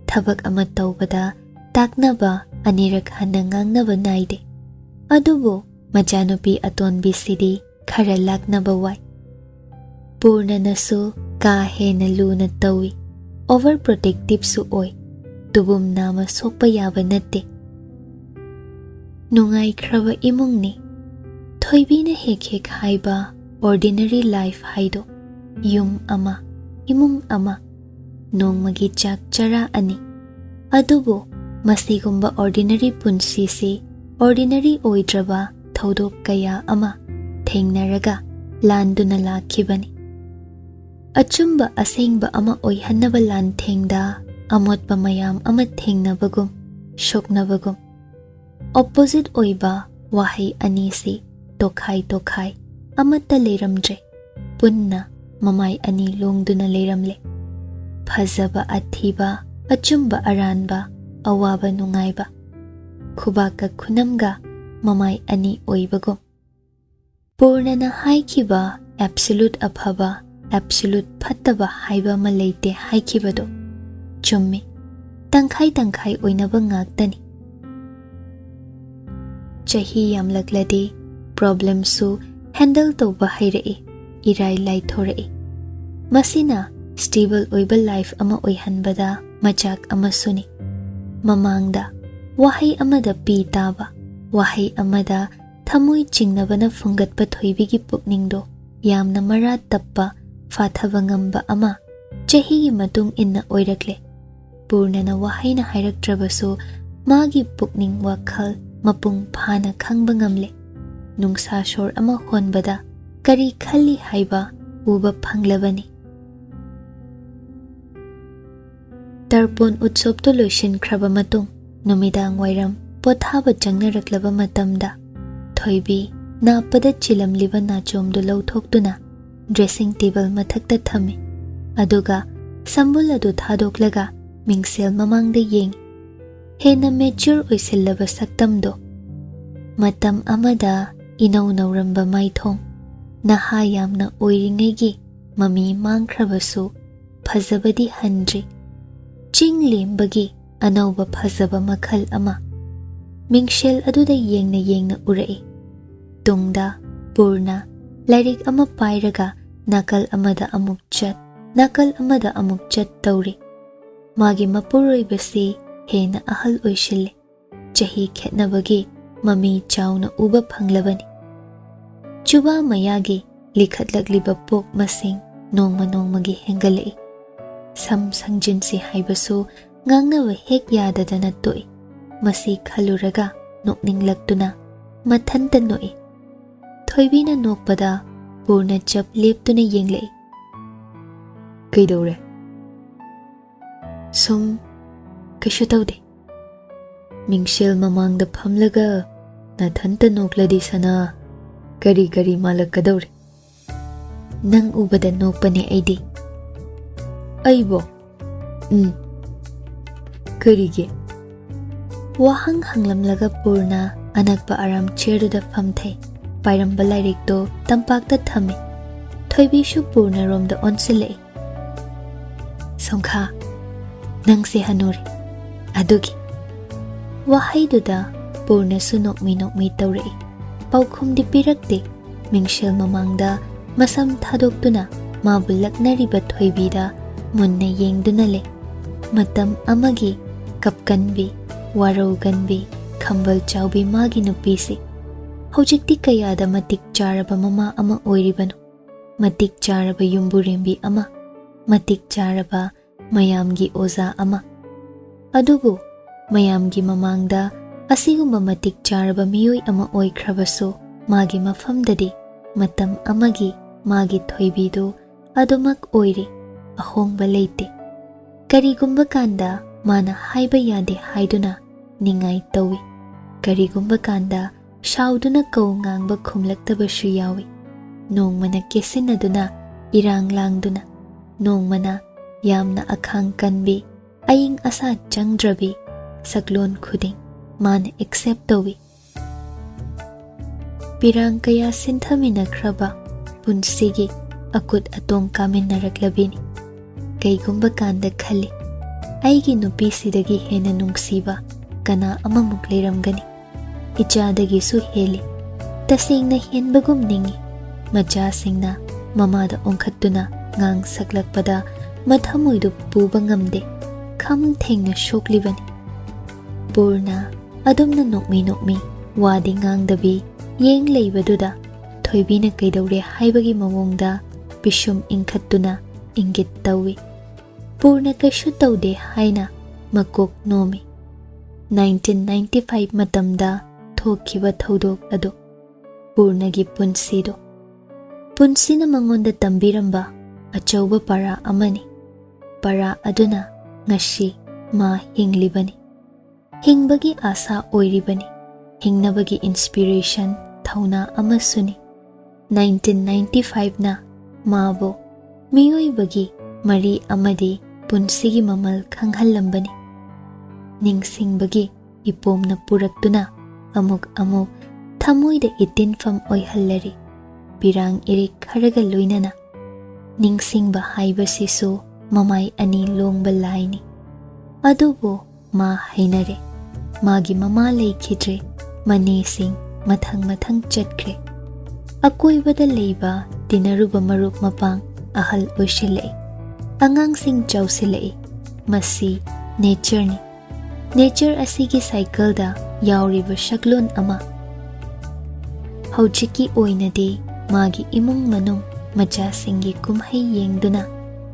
ꯊꯕꯛ ꯑꯃ ꯇꯧꯕꯗ ꯇꯥꯛꯅꯕ ꯑꯅꯤꯔꯛ ꯍꯟꯅ ꯉꯥꯡꯅꯕ ꯅꯥꯏꯗꯦ꯫ ꯑꯗꯨꯕꯨ ꯃꯆꯥꯅꯨꯄꯤ ꯑꯇꯣꯟꯕꯤꯁꯤꯗꯤ ꯈꯔ ꯂꯥꯛꯅꯕ ꯋꯥꯏ꯫ ꯄꯨꯔꯅꯅꯁꯨ ꯀꯥ ꯍꯦꯟꯅ ꯂꯨꯅ ꯇꯧꯏ, ꯑꯣꯚꯔ ꯄ꯭ꯔꯣꯇꯦꯛꯇꯤꯞꯁꯨ ꯑꯣꯏ꯫ ꯇꯨꯕꯨꯝ ꯅꯥꯝꯃ ꯁꯣꯛꯄ ꯌꯥꯕ ꯅꯠꯇꯦ꯫ ꯅꯨꯡꯉꯥꯏꯈ꯭ꯔꯕ ꯏꯃꯨꯡꯅꯤ꯫ ꯊꯣꯏꯕꯤꯅ ꯍꯦꯛ ꯍꯦꯛ ꯍꯥꯏꯕ ꯑꯣꯔꯗꯤꯅꯔꯤ ꯂꯥꯏꯐ ꯍꯥꯏꯗꯣ꯫ ꯌꯨꯝ ꯑꯃ, ꯏꯃꯨꯡ ꯑꯃ, ꯅꯣꯡꯃꯒꯤ ꯆꯥꯛ ꯆꯔꯥ ꯑꯅꯤ꯫ ꯑꯗꯨꯕꯨ ꯃꯁꯤꯒꯨꯝꯕ ꯑꯣꯔꯗꯤꯅꯔꯤ ꯄꯨꯟꯁꯤꯁꯤ ꯑꯣꯔꯗꯤꯅꯔꯤ ꯑꯣꯏꯗ꯭ꯔꯕ ꯊꯧꯗꯣꯛ ꯀꯌꯥ ꯑꯃ ꯊꯦꯡꯅꯔꯒ ꯂꯥꯟꯗꯨꯅ ꯂꯥꯛꯈꯤꯕꯅꯤ꯫ ꯑꯆꯨꯝꯕ ꯑꯁꯦꯡꯕ ꯑꯃ ꯑꯣꯏꯍꯟꯅꯕ ꯂꯥꯟꯊꯦꯡꯗ ꯑꯃꯣꯠꯄ ꯃꯌꯥꯝ ꯑꯃ ꯊꯦꯡꯅꯕꯒꯨꯝ, ꯁꯣꯛꯅꯕꯒꯨꯝ꯫ ꯑꯣꯄꯣꯖꯤꯠ ꯑꯣꯏꯕ ꯋꯥꯍꯩ ꯑꯅꯤꯁꯤ ꯇꯣꯈꯥꯏ ꯇꯣꯈꯥꯏ ꯑꯃꯠꯇ ꯂꯩꯔꯝꯗ꯭ꯔꯦ꯫ ꯄꯨꯟꯅ ꯃꯃꯥꯏ ꯑꯅꯤ ꯂꯣꯡꯗꯨꯅ ꯂꯩꯔꯝꯂꯦ꯫ ꯐꯖꯕ ꯑꯊꯤꯕ, ꯑꯆꯨꯝꯕ ꯑꯔꯥꯟꯕ, ꯑꯋꯥꯕ ꯅꯨꯡꯉꯥꯏꯕ꯫ ꯈꯨꯕꯥꯛꯀ ꯈꯨꯅꯝꯒ ꯃꯃꯥꯏ ꯑꯅꯤ ꯑꯣꯏꯕꯒꯨꯝ꯫ ꯄꯨꯔꯅꯅ ꯍꯥꯏꯈꯤꯕ ꯑꯦꯕꯁꯣꯂꯨꯠ ꯑꯐꯕ, ꯑꯦꯕꯁꯣꯂꯨꯠ ꯐꯠꯇꯕ ꯍꯥꯏꯕ ꯑꯃ ꯂꯩꯇꯦ ꯍꯥꯏꯈꯤꯕꯗꯣ ꯆꯨꯝꯃꯤ꯫ ꯇꯪꯈꯥꯏ ꯇꯪꯈꯥꯏ ꯑꯣꯏꯅꯕ ꯉꯥꯛꯇꯅꯤ꯫ ꯆꯍꯤ ꯌꯥꯝꯂꯛꯂꯗꯤ ꯄ꯭ꯔꯣꯕ꯭ꯂꯦꯝꯁꯨ ꯍꯦꯟꯗꯜ ꯇꯧꯕ ꯍꯩꯔꯛꯏ, ꯏꯔꯥꯏ ꯂꯥꯏꯊꯣꯔꯛꯏ꯫ ꯃꯁꯤꯅ ꯁ꯭ꯇꯦꯕꯜ ꯑꯣꯏꯕ ꯂꯥꯏꯐ ꯑꯃ ꯑꯣꯏꯍꯟꯕꯗ ꯃꯆꯥꯛ ꯑꯃꯁꯨꯅꯤ꯫ ꯃꯃꯥꯡꯗ ꯋꯥꯍꯩ ꯑꯃꯗ ꯄꯤ ꯇꯥꯕ, ꯋꯥꯍꯩ ꯑꯃꯗ ꯊꯃꯣꯏ ꯆꯤꯡꯅꯕꯅ ꯐꯨꯡꯒꯠꯄ ꯊꯣꯏꯕꯤꯒꯤ ꯄꯨꯛꯅꯤꯡꯗꯣ ꯌꯥꯝꯅ ꯃꯔꯥ ꯇꯞꯄ, ꯐꯥꯊꯕ ꯉꯝꯕ ꯑꯃ ꯆꯍꯤꯒꯤ ꯃꯇꯨꯡ ꯏꯟꯅ ꯑꯣꯏꯔꯛꯂꯦ꯫ ꯄꯨꯔꯅꯅ ꯋꯥꯍꯩꯅ ꯍꯥꯏꯔꯛꯇ꯭ꯔꯕꯁꯨ, ꯃꯥꯒꯤ ꯄꯨꯛꯅꯤꯡ ꯋꯥꯈꯜ ꯃꯄꯨꯡ ꯐꯥꯅ ꯈꯪꯕ ꯉꯝꯂꯦ꯫ ꯅꯨꯡꯁꯥ ꯁꯣꯔ ꯑꯃ ꯍꯣꯟꯕꯗ ꯀꯔꯤ ꯈꯜꯂꯤ ꯍꯥꯏꯕ ꯎꯕ ꯐꯪꯂꯕꯅꯤ꯫ ꯇꯔꯄꯣꯟ ꯎꯠꯁꯣꯞꯇꯨ ꯂꯣꯏꯁꯤꯟꯈ꯭ꯔꯕ ꯃꯇꯨꯡ, ꯅꯨꯃꯤꯗꯥꯡ ꯋꯥꯏꯔꯝ ꯄꯣꯊꯥꯕ ꯆꯪꯅꯔꯛꯂꯕ ꯃꯇꯝꯗ, ꯊꯣꯏꯕꯤ ꯅꯥꯞꯄꯗ ꯆꯤꯜꯂꯝꯂꯤꯕ ꯅꯥꯆꯣꯝꯗꯨ ꯂꯧꯊꯣꯛꯇꯨꯅ ꯗ꯭ꯔꯦꯁꯤꯡ ꯇꯦꯕꯜ ꯃꯊꯛꯇ ꯊꯝꯃꯤ꯫ ꯑꯗꯨꯒ ꯁꯝꯕꯨꯜ ꯑꯗꯨ ꯊꯥꯗꯣꯛꯂꯒ ꯃꯤꯡꯁꯦꯜ ꯃꯃꯥꯡꯗ ꯌꯦꯡꯉꯤ꯫ ꯍꯦꯟꯅ ꯃꯦꯆ꯭ꯌꯨꯔ ꯑꯣꯏꯁꯤꯜꯂꯕ ꯁꯛꯇꯝꯗꯣ, ꯃꯇꯝ ꯑꯃꯗ ꯏꯅꯧ ꯅꯧꯔꯝꯕ ꯃꯥꯏꯊꯣꯡ, ꯅꯍꯥ ꯌꯥꯝꯅ ꯑꯣꯏꯔꯤꯉꯩꯒꯤ ꯃꯃꯤ ꯃꯥꯡꯈ꯭ꯔꯕꯁꯨ, ꯐꯖꯕꯗꯤ ꯍꯟꯗ꯭ꯔꯤ꯫ ꯆꯤꯡ ꯂꯦꯝꯕꯒꯤ ꯑꯅꯧꯕ ꯐꯖꯕ ꯃꯈꯜ ꯑꯃ ꯃꯤꯡꯁꯦꯜ ꯑꯗꯨꯗ ꯌꯦꯡꯅ ꯌꯦꯡꯅ ꯎꯔꯛꯏ꯫ ꯇꯨꯡꯗ ꯄꯨꯔꯅ ꯂꯥꯏꯔꯤꯛ ꯑꯃ ꯄꯥꯏꯔꯒ ꯅꯥꯀꯜ ꯑꯃꯗ ꯑꯃꯨꯛ ꯆꯠ, ꯅꯥꯀꯜ ꯑꯃꯗ ꯑꯃꯨꯛ ꯆꯠ ꯇꯧꯔꯤ꯫ ꯃꯥꯒꯤ ꯃꯄꯨꯔꯣꯏꯕꯁꯤ ꯍꯦꯟꯅ ꯑꯍꯜ ꯑꯣꯏꯁꯤꯜꯂꯤ꯫ ꯆꯍꯤ ꯈꯦꯠꯅꯕꯒꯤ ꯃꯃꯤ ꯆꯥꯎꯅ ꯎꯕ ꯐꯪꯂꯕꯅꯤ꯫ ꯆꯨꯕꯥ ꯃꯌꯥꯒꯤ ꯂꯤꯈꯠꯂꯛꯂꯤꯕ ꯄꯣꯛ ꯃꯁꯤꯡ ꯅꯣꯡꯃ ꯅꯣꯡꯃꯒꯤ ꯍꯦꯟꯒꯠꯂꯛꯏ꯫ ꯁꯝ ꯁꯪꯖꯤꯟꯁꯤ ꯍꯥꯏꯕꯁꯨ ꯉꯥꯡꯅꯕ ꯍꯦꯛ ꯌꯥꯗꯗꯅ ꯇꯣꯛꯏ꯫ ꯃꯁꯤ ꯈꯜꯂꯨꯔꯒ ꯅꯣꯛꯅꯤꯡꯂꯛꯇꯨꯅ ꯃꯊꯟꯇ ꯅꯣꯛꯏ꯫ ꯊꯣꯏꯕꯤꯅ ꯅꯣꯛꯄꯗ ꯄꯨꯔꯅ ꯆꯞ ꯂꯦꯞꯇꯨꯅ ꯌꯦꯡꯂꯛꯏ꯫ "ꯀꯩꯗꯧꯔꯦ?" "ꯁꯨꯝ, ꯀꯩꯁꯨ ꯇꯧꯗꯦ꯫" "ꯃꯤꯡꯁꯦꯜ ꯃꯃꯥꯡꯗ ꯐꯝꯂꯒ ꯅꯊꯟꯇ ꯅꯣꯛꯂꯗꯤ ꯁꯅꯥ, ꯀꯔꯤ ꯀꯔꯤ ꯃꯥꯜꯂꯛꯀꯗꯧꯔꯦ?" "ꯅꯪ ꯎꯕꯗ ꯅꯣꯛꯄꯅꯦ ꯑꯩꯗꯤ꯫" "ꯑꯩꯕꯣ?" "ꯎꯝ꯫" "ꯀꯔꯤꯒꯤ?" ꯋꯥꯍꯪ ꯍꯪꯂꯝꯂꯒ ꯄꯨꯔꯅ ꯑꯅꯛꯄ ꯑꯔꯥꯝ ꯆꯤꯌꯔꯗꯨꯗ ꯐꯝꯊꯩ꯫ ꯄꯥꯏꯔꯝꯕ ꯂꯥꯏꯔꯤꯛꯇꯣ ꯇꯝꯄꯥꯛꯇ ꯊꯝꯃꯤ꯫ ꯊꯣꯏꯕꯤꯁꯨ ꯄꯨꯔꯅꯔꯣꯝꯗ ꯑꯣꯟꯁꯤꯜꯂꯛꯏ꯫ "ꯁꯣꯡꯈꯥ, ꯅꯪꯁꯦ ꯍꯅꯨꯔꯦ꯫ ꯑꯗꯨꯒꯤ꯫" ꯋꯥꯍꯩꯗꯨꯗ ꯄꯨꯔꯅꯁꯨ ꯅꯣꯛꯃꯤ ꯅꯣꯛꯃꯤ ꯇꯧꯔꯛꯏ꯫ ꯄꯥꯎꯈꯨꯝꯗꯤ ꯄꯤꯔꯛꯇꯦ꯫ ꯃꯤꯡꯁꯦꯜ ꯃꯃꯥꯡꯗ ꯃꯁꯝ ꯊꯥꯗꯣꯛꯇꯨꯅ ꯃꯥꯕꯨ ꯂꯛꯅꯔꯤꯕ ꯊꯣꯏꯕꯤꯗ ꯃꯨꯟꯅ ꯌꯦꯡꯗꯨꯅ ꯂꯩ꯫ ꯃꯇꯝ ꯑꯃꯒꯤ ꯀꯞꯀꯟꯕꯤ, ꯋꯥꯔꯧꯒꯟꯕꯤ, ꯈꯝꯕꯜ ꯆꯥꯎꯕꯤ ꯃꯥꯒꯤ ꯅꯨꯄꯤꯁꯤ꯫ ꯍꯧꯖꯤꯛꯇꯤ ꯀꯌꯥꯗ ꯃꯇꯤꯛ ꯆꯥꯔꯕ ꯃꯃꯥ ꯑꯃ ꯑꯣꯏꯔꯤꯕꯅꯣ, ꯃꯇꯤꯛ ꯆꯥꯔꯕ ꯌꯨꯝꯕꯨꯔꯦꯝꯕꯤ ꯑꯃ, ꯃꯇꯤꯛ ꯆꯥꯔꯕ ꯃꯌꯥꯝꯒꯤ ꯑꯣꯖꯥ ꯑꯃ꯫ ꯑꯗꯨꯕꯨ ꯃꯌꯥꯝꯒꯤ ꯃꯃꯥꯡꯗ ꯑꯁꯤꯒꯨꯝꯕ ꯃꯇꯤꯛ ꯆꯥꯔꯕ ꯃꯤꯑꯣꯏ ꯑꯃ ꯑꯣꯏꯈ꯭ꯔꯕꯁꯨ, ꯃꯥꯒꯤ ꯃꯐꯝꯗꯗꯤ ꯃꯇꯝ ꯑꯃꯒꯤ ꯃꯥꯒꯤ ꯊꯣꯏꯕꯤꯗꯨ ꯑꯗꯨꯃꯛ ꯑꯣꯏꯔꯤ, ꯑꯍꯣꯡꯕ ꯂꯩꯇꯦ꯫ ꯀꯔꯤꯒꯨꯝꯕ ꯀꯥꯟꯗ ꯃꯥꯅ ꯍꯥꯏꯕ ꯌꯥꯗꯦ ꯍꯥꯏꯗꯨꯅ ꯅꯤꯡꯉꯥꯏ ꯇꯧꯏ꯫ ꯀꯔꯤꯒꯨꯝꯕ ꯀꯥꯟꯗ ꯁꯥꯎꯗꯨꯅ ꯀꯧ ꯉꯥꯡꯕ ꯈꯨꯝꯂꯛꯇꯕꯁꯨ ꯌꯥꯎꯏ꯫ ꯅꯣꯡꯃꯅ ꯀꯦꯁꯤꯟꯅꯗꯨꯅ, ꯏꯔꯥꯡ ꯂꯥꯡꯗꯨꯅ, ꯅꯣꯡꯃꯅ ꯌꯥꯝꯅ ꯑꯈꯥꯡ ꯀꯟꯕꯤ, ꯑꯏꯪ ꯑꯁꯥ ꯆꯪꯗ꯭ꯔꯕꯤ ꯁꯛꯂꯣꯟ ꯈꯨꯗꯤꯡ ꯃꯥꯅ ꯑꯦꯛꯁꯦꯞ ꯇꯧꯏ꯫ ꯄꯤꯔꯥꯡ ꯀꯌꯥ ꯁꯤꯟꯊꯃꯤꯟꯅꯈ꯭ꯔꯕ ꯄꯨꯟꯁꯤꯒꯤ ꯑꯀꯨꯠ ꯑꯇꯣꯡ ꯀꯥꯃꯤꯟꯅꯔꯛꯂꯕꯤꯅꯤ꯫ ꯀꯩꯒꯨꯝꯕ ꯀꯥꯟꯗ ꯈꯜꯂꯤ, ꯑꯩꯒꯤ ꯅꯨꯄꯤꯁꯤꯗꯒꯤ ꯍꯦꯟꯅ ꯅꯨꯡꯁꯤꯕ ꯀꯅꯥ ꯑꯃꯃꯨꯛ ꯂꯩꯔꯝꯒꯅꯤ? ꯏꯆꯥꯗꯒꯤꯁꯨ ꯍꯦꯜꯂꯤ꯫ ꯇꯁꯦꯡꯅ ꯍꯦꯟꯕꯒꯨꯝ ꯅꯤꯡꯏ꯫ ꯃꯆꯥꯁꯤꯡꯅ ꯃꯃꯥꯗ ꯑꯣꯟꯈꯠꯇꯨꯅ ꯉꯥꯡ ꯁꯛꯂꯛꯄꯗ ꯃꯊꯃꯣꯏꯗꯨ ꯄꯨꯕ ꯉꯝꯗꯦ꯫ ꯈꯝ ꯊꯦꯡꯅ ꯁꯣꯛꯂꯤꯕꯅꯤ꯫ ꯄꯨꯔꯅ ꯑꯗꯨꯝꯅ ꯅꯣꯛꯃꯤ ꯅꯣꯛꯃꯤ, ꯋꯥꯗꯤ ꯉꯥꯡꯗꯕꯤ ꯌꯦꯡ ꯂꯩꯕꯗꯨꯗ, ꯊꯣꯏꯕꯤꯅ ꯀꯩꯗꯧꯔꯦ ꯍꯥꯏꯕꯒꯤ ꯃꯑꯣꯡꯗ ꯄꯤꯁꯨꯝ ꯏꯟꯈꯠꯇꯨꯅ ꯏꯪꯒꯤꯠ ꯇꯧꯏ꯫ ꯄꯨꯔꯅ ꯀꯩꯁꯨ ꯇꯧꯗꯦ ꯍꯥꯏꯅ ꯃꯀꯣꯛ ꯅꯣꯝꯃꯤ꯫ ꯅꯥꯏꯟꯇꯤꯟ ꯅꯥꯏꯟꯇꯤ ꯐꯥꯏꯚ ꯃꯇꯝꯗ ꯊꯣꯛꯈꯤꯕ ꯊꯧꯗꯣꯛ ꯑꯗꯨ, ꯄꯨꯔꯅꯒꯤ ꯄꯨꯟꯁꯤꯗꯨ꯫ ꯄꯨꯟꯁꯤꯅ ꯃꯉꯣꯟꯗ ꯇꯝꯕꯤꯔꯝꯕ ꯑꯆꯧꯕ ꯄꯔꯥ ꯑꯃꯅꯤ꯫ ꯄꯔꯥ ꯑꯗꯨꯅ ꯉꯁꯤ ꯃꯥ ꯍꯤꯡꯂꯤꯕꯅꯤ꯫ ꯍꯤꯡꯕꯒꯤ ꯑꯥꯁꯥ ꯑꯣꯏꯔꯤꯕꯅꯤ꯫ ꯍꯤꯡꯅꯕꯒꯤ ꯏꯟꯁꯄꯤꯔꯦꯁꯟ, ꯊꯧꯅꯥ ꯑꯃꯁꯨꯅꯤ꯫ ꯅꯥꯏꯟꯇꯤꯟ ꯅꯥꯏꯟꯇꯤ ꯐꯥꯏꯚꯅ ꯃꯥꯕꯨ ꯃꯤꯑꯣꯏꯕꯒꯤ ꯃꯔꯤ ꯑꯃꯗꯤ ꯄꯨꯟꯁꯤꯒꯤ ꯃꯃꯜ ꯈꯪꯍꯜꯂꯝꯕꯅꯤ꯫ ꯅꯤꯡꯁꯤꯡꯕꯒꯤ ꯏꯄꯣꯝꯅ ꯄꯨꯔꯛꯇꯨꯅ ꯑꯃꯨꯛ ꯑꯃꯨꯛ ꯊꯃꯣꯏꯗ ꯏꯇꯤꯟꯐꯝ ꯑꯣꯏꯍꯜꯂꯔꯤ꯫ ꯄꯤꯔꯥꯡ ꯏꯔꯤꯛ ꯈꯔꯒ ꯂꯣꯏꯅꯅ꯫ ꯅꯤꯡꯁꯤꯡꯕ ꯍꯥꯏꯕꯁꯤꯁꯨ ꯃꯃꯥꯏ ꯑꯅꯤ ꯂꯣꯡꯕ ꯂꯥꯏꯅꯤ꯫ ꯑꯗꯨꯕꯨ ꯃꯥ ꯍꯩꯅꯔꯦ꯫ ꯃꯥꯒꯤ ꯃꯃꯥ ꯂꯩꯈꯤꯗ꯭ꯔꯦ꯫ ꯃꯅꯦꯁꯤꯡ ꯃꯊꯪ ꯃꯊꯪ ꯆꯠꯈ꯭ꯔꯦ꯫ ꯑꯀꯣꯏꯕꯗ ꯂꯩꯕ ꯇꯤꯟꯅꯔꯨꯕ ꯃꯔꯨꯞ ꯃꯄꯥꯡ ꯑꯍꯜ ꯑꯣꯏꯁꯤꯜꯂꯛꯏ꯫ ꯑꯉꯥꯡꯁꯤꯡ ꯆꯥꯎꯁꯤꯜꯂꯛꯏ꯫ ꯃꯁꯤ ꯅꯦꯆꯔꯅꯤ꯫ ꯅꯦꯆꯔ ꯑꯁꯤꯒꯤ ꯁꯥꯏꯀꯜꯗ ꯌꯥꯎꯔꯤꯕ ꯁꯛꯂꯣꯟ ꯑꯃ꯫ ꯍꯧꯖꯤꯛꯀꯤ ꯑꯣꯏꯅꯗꯤ ꯃꯥꯒꯤ ꯏꯃꯨꯡ ꯃꯅꯨꯡ, ꯃꯆꯥꯁꯤꯡꯒꯤ ꯀꯨꯝꯍꯩ ꯌꯦꯡꯗꯨꯅ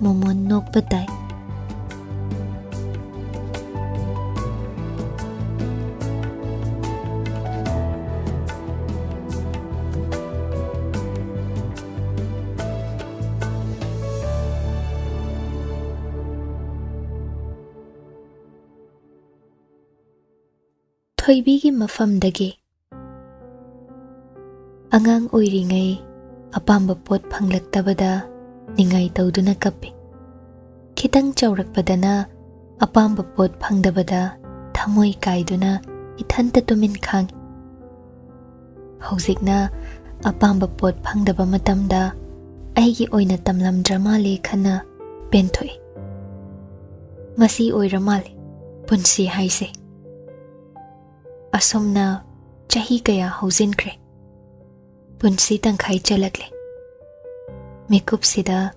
ꯃꯣꯃꯣꯟ ꯅꯣꯛꯄ ꯇꯥꯏ꯫ ꯊꯣꯏꯕꯤꯒꯤ ꯃꯐꯝꯗꯒꯤ꯫ ꯑꯉꯥꯡ ꯑꯣꯏꯔꯤꯉꯩ ꯑꯄꯥꯝꯕ ꯄꯣꯠ ꯐꯪꯂꯛꯇꯕꯗ ꯅꯤꯡꯉꯥꯏ ꯇꯧꯗꯨꯅ ꯀꯞꯄꯤ꯫ ꯈꯤꯇꯪ ꯆꯥꯎꯔꯛꯄꯗꯅ ꯑꯄꯥꯝꯕ ꯄꯣꯠ ꯐꯪꯗꯕꯗ ꯊꯃꯣꯏ ꯀꯥꯏꯗꯨꯅ ꯏꯊꯟꯇ ꯇꯨꯃꯤꯟ ꯈꯥꯡꯉꯤ꯫ ꯍꯧꯖꯤꯛꯅ ꯑꯄꯥꯝꯕ ꯄꯣꯠ ꯐꯪꯗꯕ ꯃꯇꯝꯗ ꯑꯩꯒꯤ ꯑꯣꯏꯅ ꯇꯝꯂꯝꯗ꯭ꯔ ꯃꯥꯜꯂꯦ ꯈꯟꯅ ꯄꯦꯟꯊꯣꯛꯏ꯫ ꯃꯁꯤ ꯑꯣꯏꯔ ꯃꯥꯜꯂꯦ ꯄꯨꯟꯁꯤ ꯍꯥꯏꯁꯦ꯫ ꯑꯁꯨꯝꯅ ꯆꯍꯤ ꯀꯌꯥ ꯍꯧꯖꯤꯟꯈ꯭ꯔꯦ꯫ ꯄꯨꯟꯁꯤ ꯇꯪꯈꯥꯏ ꯆꯜꯂꯛꯂꯦ꯫ ꯃꯤꯀꯨꯞꯁꯤꯗ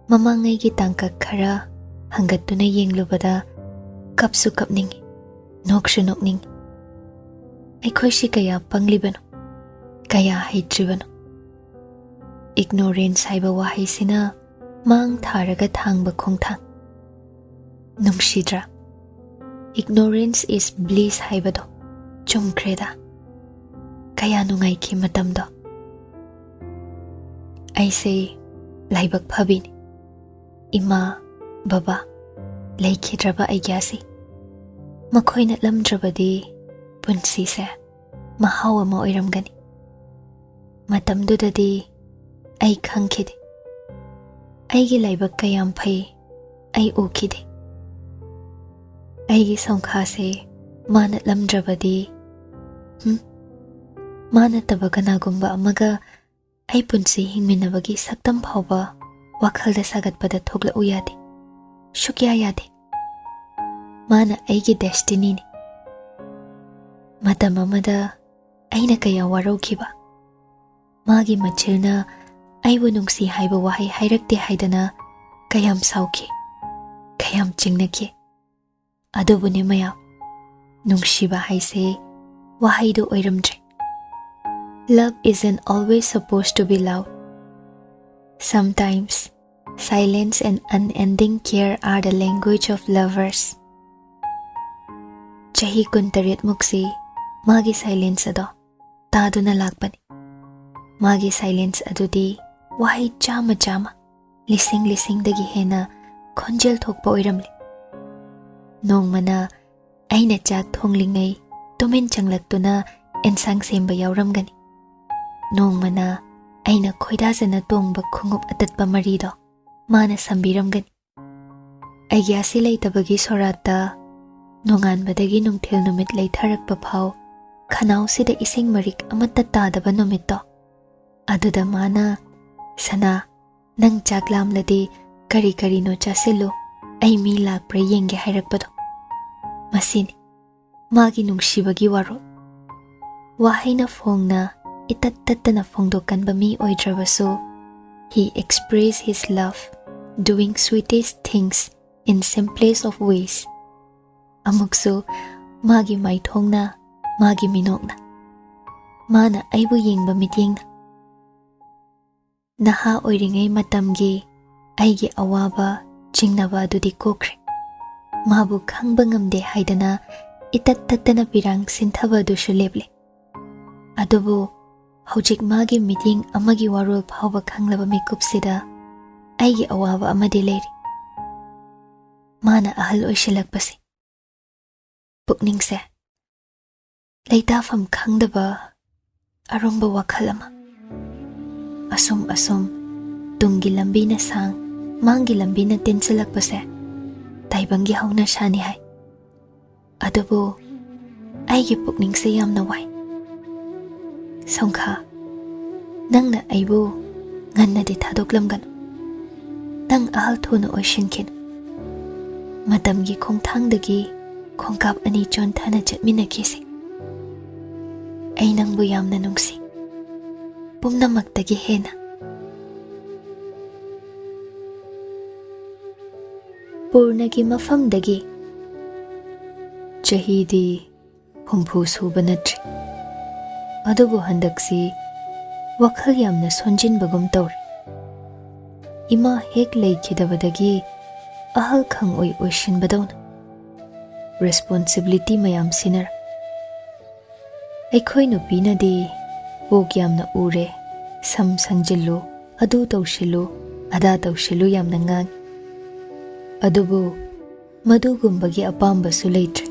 ꯃꯃꯥꯡꯉꯩꯒꯤ ꯇꯥꯡꯀꯛ ꯈꯔ ꯍꯪꯒꯠꯇꯨꯅ ꯌꯦꯡꯂꯨꯕꯗ ꯀꯞꯁꯨ ꯀꯞꯅꯤꯡꯏ, ꯅꯣꯛꯁꯨ ꯅꯣꯛꯅꯤꯡꯏ꯫ ꯑꯩꯈꯣꯏꯁꯤ ꯀꯌꯥ ꯄꯪꯂꯤꯕꯅꯣ, ꯀꯌꯥ ꯍꯩꯇ꯭ꯔꯤꯕꯅꯣ꯫ Ignorance ꯍꯥꯏꯕ ꯋꯥꯍꯩꯁꯤꯅ ꯃꯥꯡ ꯊꯥꯔꯒ ꯊꯥꯡꯕ ꯈꯣꯡꯊꯥꯡ꯫ ꯅꯨꯡꯁꯤꯗ꯭ꯔꯥ? Ignorance is bliss ꯍꯥꯏꯕꯗꯣ ꯆꯨꯝꯈ꯭ꯔꯦꯗ꯫ ꯀꯌꯥ ꯅꯨꯡꯉꯥꯏꯈꯤ ꯃꯇꯝꯗꯣ꯫ ꯑꯩꯁꯦ ꯂꯥꯏꯕꯛ ꯐꯕꯤꯅꯤ꯫ ꯏꯃꯥ, ꯕꯕꯥ ꯂꯩꯈꯤꯗ꯭ꯔꯕ ꯑꯩꯒꯤ ꯑꯁꯤ꯫ ꯃꯈꯣꯏ ꯅꯠꯂꯝꯗ꯭ꯔꯕꯗꯤ ꯄꯨꯟꯁꯤꯁꯦ ꯃꯍꯥꯎ ꯑꯃ ꯑꯣꯏꯔꯝꯒꯅꯤ꯫ ꯃꯇꯝꯗꯨꯗꯗꯤ ꯑꯩ ꯈꯪꯈꯤꯗꯦ꯫ ꯑꯩꯒꯤ ꯂꯥꯏꯕꯛ ꯀꯌꯥꯝ ꯐꯩ ꯑꯩ ꯎꯈꯤꯗꯦ꯫ ꯑꯩꯒꯤ ꯁꯣꯡꯈꯥꯁꯦ ꯃꯥ ꯅꯠꯂꯝꯗ꯭ꯔꯕꯗꯤ, ꯍꯨꯝ, ꯃꯥ ꯅꯠꯇꯕ ꯀꯅꯥꯒꯨꯝꯕ ꯑꯃꯒ ꯑꯩ ꯄꯨꯟꯁꯤ ꯍꯤꯡꯃꯤꯟꯅꯕꯒꯤ ꯁꯛꯇꯝ ꯐꯥꯎꯕ ꯋꯥꯈꯜꯗ ꯁꯥꯒꯠꯄꯗ ꯊꯣꯛꯂꯛꯎ ꯌꯥꯗꯦ꯫ ꯁꯨꯛꯌꯥ ꯌꯥꯗꯦ꯫ ꯃꯥꯅ ꯑꯩꯒꯤ destinyꯅꯤ꯫ ꯃꯇꯝ ꯑꯃꯗ ꯑꯩꯅ ꯀꯌꯥ ꯋꯥꯔꯧꯈꯤꯕ꯫ ꯃꯥꯒꯤ ꯃꯆꯤꯜꯅ ꯑꯩꯕꯨ ꯅꯨꯡꯁꯤ ꯍꯥꯏꯕ ꯋꯥꯍꯩ ꯍꯥꯏꯔꯛꯇꯦ ꯍꯥꯏꯗꯅ ꯀꯌꯥꯝ ꯁꯥꯎꯈꯤ, ꯀꯌꯥꯝ ꯆꯤꯡꯅꯈꯤ꯫ ꯑꯗꯨꯕꯨꯅꯦ ꯃꯌꯥꯝ, ꯅꯨꯡꯁꯤꯕ ꯍꯥꯏꯁꯦ ꯋꯥꯍꯩꯗꯨ ꯑꯣꯏꯔꯝꯗ꯭ꯔꯦ꯫ Love isn't always supposed to be loud. Sometimes, silence and unending care are the language of lovers. ꯆꯍꯤ ꯀꯨꯟꯇꯔꯦꯠ ꯃꯨꯛꯁꯤ ꯃꯥꯒꯤ silence ꯑꯗꯣ ꯇꯥꯗꯨꯅ ꯂꯥꯛꯄꯅꯤ꯫ ꯃꯥꯒꯤ silence ꯑꯗꯨꯗꯤ ꯋꯥꯍꯩ ꯆꯥꯝꯃ ꯆꯥꯝꯃ, ꯂꯤꯁꯤꯡ ꯂꯤꯁꯤꯡꯗꯒꯤ ꯍꯦꯟꯅ ꯈꯣꯟꯖꯦꯜ ꯊꯣꯛꯄ ꯑꯣꯏꯔꯝꯂꯦ꯫ ꯅꯣꯡꯃꯅ ꯑꯩꯅ ꯆꯥꯛ ꯊꯣꯡꯂꯤꯉꯩ ꯇꯨꯃꯤꯟ ꯆꯪꯂꯛꯇꯨꯅ ꯑꯦꯟꯁꯥꯡ ꯁꯦꯝꯕ ꯌꯥꯎꯔꯝꯒꯅꯤ꯫ ꯅꯣꯡꯃꯅ ꯑꯩꯅ ꯈꯣꯏꯗꯥꯖꯅ ꯇꯣꯡꯕ ꯈꯣꯡꯎꯞ ꯑꯇꯠꯄ ꯃꯔꯤꯗꯣ ꯃꯥꯅ ꯁꯝꯕꯤꯔꯝꯒꯅꯤ꯫ ꯑꯩꯒꯤ ꯑꯁꯤ ꯂꯩꯇꯕꯒꯤ ꯁꯣꯔꯥꯠꯇ ꯅꯣꯡꯉꯥꯟꯕꯗꯒꯤ ꯅꯨꯡꯊꯤꯜ ꯅꯨꯃꯤꯠ ꯂꯩꯊꯔꯛꯄ ꯐꯥꯎ ꯈꯅꯥꯎꯁꯤꯗ ꯏꯁꯤꯡ ꯃꯔꯤꯛ ꯑꯃꯠꯇ ꯇꯥꯗꯕ ꯅꯨꯃꯤꯠꯇꯣ, ꯑꯗꯨꯗ ꯃꯥꯅ, "ꯁꯅꯥ, ꯅꯪ ꯆꯥꯛ ꯂꯥꯝꯂꯗꯤ ꯀꯔꯤ ꯀꯔꯤꯅꯣ ꯆꯥꯁꯤꯜꯂꯨ, ꯑꯩ ꯃꯤ ꯂꯥꯛꯄ꯭ꯔꯥ ꯌꯦꯡꯒꯦ" ꯍꯥꯏꯔꯛꯄꯗꯣ꯫ ꯃꯁꯤꯅꯤ ꯃꯥꯒꯤ ꯅꯨꯡꯁꯤꯕꯒꯤ ꯋꯥꯔꯣꯜ꯫ ꯋꯥꯍꯩꯅ ꯐꯣꯡꯅ ꯏꯇꯠ ꯇꯠꯇꯅ ꯐꯣꯡꯗꯣꯛꯀꯟꯕ ꯃꯤ ꯑꯣꯏꯗ꯭ꯔꯕꯁꯨ, he express his love doing sweetest things in simplest of ways. ꯑꯃꯨꯛꯁꯨ ꯃꯥꯒꯤ ꯃꯥꯏꯊꯣꯡꯅ, ꯃꯥꯒꯤ ꯃꯤꯅꯣꯛꯅ, ꯃꯥꯅ ꯑꯩꯕꯨ ꯌꯦꯡꯕ ꯃꯤꯠꯌꯦꯡꯅ꯫ ꯅꯍꯥ ꯑꯣꯏꯔꯤꯉꯩ ꯃꯇꯝꯒꯤ ꯑꯩꯒꯤ ꯑꯋꯥꯕ ꯆꯤꯡꯅꯕ ꯑꯗꯨꯗꯤ ꯀꯣꯛꯈ꯭ꯔꯦ꯫ ꯃꯥꯕꯨ ꯈꯪꯕ ꯉꯝꯗꯦ ꯍꯥꯏꯗꯅ ꯏꯇꯠ ꯇꯠꯇꯅ ꯄꯤꯔꯥꯡ ꯁꯤꯟꯊꯕ ꯑꯗꯨꯁꯨ ꯂꯦꯞꯂꯦ꯫ ꯑꯗꯨꯕꯨ ꯍꯧꯖꯤꯛ ꯃꯥꯒꯤ ꯃꯤꯠꯌꯦꯡ ꯑꯃꯒꯤ ꯋꯥꯔꯣꯜ ꯐꯥꯎꯕ ꯈꯪꯂꯕ ꯃꯤꯀꯨꯞꯁꯤꯗ ꯑꯩꯒꯤ ꯑꯋꯥꯕ ꯑꯃꯗꯤ ꯂꯩꯔꯤ꯫ ꯃꯥꯅ ꯑꯍꯜ ꯑꯣꯏꯁꯤꯜꯂꯛꯄꯁꯦ꯫ ꯄꯨꯛꯅꯤꯡꯁꯦ ꯂꯩꯇꯥꯐꯝ ꯈꯪꯗꯕ ꯑꯔꯨꯝꯕ ꯋꯥꯈꯜ ꯑꯃ꯫ ꯑꯁꯨꯝ ꯑꯁꯨꯝ ꯇꯨꯡꯒꯤ ꯂꯝꯕꯤꯅ ꯁꯥꯡ, ꯃꯥꯡꯒꯤ ꯂꯝꯕꯤꯅ ꯇꯦꯟꯁꯤꯜꯂꯛꯄꯁꯦ ꯇꯥꯏꯕꯪꯒꯤ ꯍꯧꯅꯁꯥꯅꯤ ꯍꯥꯏ꯫ ꯑꯗꯨꯕꯨ ꯑꯩꯒꯤ ꯄꯨꯛꯅꯤꯡꯁꯦ ꯌꯥꯝꯅ ꯋꯥꯏ꯫ ꯁꯣꯡꯈꯥ, ꯅꯪꯅ ꯑꯩꯕꯨ ꯉꯟꯅꯗꯤ ꯊꯥꯗꯣꯛꯂꯝꯒꯅꯨ꯫ ꯅꯪ ꯑꯍꯜ ꯊꯨꯅ ꯑꯣꯏꯁꯤꯟꯈꯤꯅꯨ꯫ ꯃꯇꯝꯒꯤ ꯈꯣꯡꯊꯥꯡꯗꯒꯤ ꯈꯣꯡꯀꯥꯞ ꯑꯅꯤ ꯆꯣꯟꯊꯅ ꯆꯠꯃꯤꯟꯅꯈꯤꯁꯤ꯫ ꯑꯩ ꯅꯪꯕꯨ ꯌꯥꯝꯅ ꯅꯨꯡꯁꯤ, ꯄꯨꯝꯅꯃꯛꯇꯒꯤ ꯍꯦꯟꯅ꯫ ꯄꯨꯔꯅꯒꯤ ꯃꯐꯝꯗꯒꯤ꯫ ꯆꯍꯤꯗꯤ ꯍꯨꯝꯐꯨ ꯁꯨꯕ ꯅꯠꯇ꯭ꯔꯤ꯫ ꯑꯗꯨꯕꯨ ꯍꯟꯗꯛꯁꯤ ꯋꯥꯈꯜ ꯌꯥꯝꯅ ꯁꯣꯟꯖꯤꯟꯕꯒꯨꯝ ꯇꯧꯔꯦ꯫ ꯏꯃꯥ ꯍꯦꯛ ꯂꯩꯈꯤꯗꯕꯗꯒꯤ ꯑꯍꯜ ꯈꯪꯑꯣꯏ ꯑꯣꯏꯁꯤꯟꯕꯗꯧꯅ ꯔꯦꯁꯄꯣꯟꯁꯤꯕꯤꯂꯤꯇꯤ ꯃꯌꯥꯝꯁꯤꯅ꯫ ꯑꯩꯈꯣꯏ ꯅꯨꯄꯤꯅꯗꯤ ꯄꯣꯛ ꯌꯥꯝꯅ ꯎꯔꯦ, ꯁꯝ ꯁꯪꯖꯤꯜꯂꯨ, ꯑꯗꯨ ꯇꯧꯁꯤꯜꯂꯨ, ꯑꯗꯥ ꯇꯧꯁꯤꯜꯂꯨ ꯌꯥꯝꯅ ꯉꯥꯡꯉꯤ꯫ ꯑꯗꯨꯕꯨ ꯃꯗꯨꯒꯨꯝꯕꯒꯤ ꯑꯄꯥꯝꯕꯁꯨ ꯂꯩꯇ꯭ꯔꯦ꯫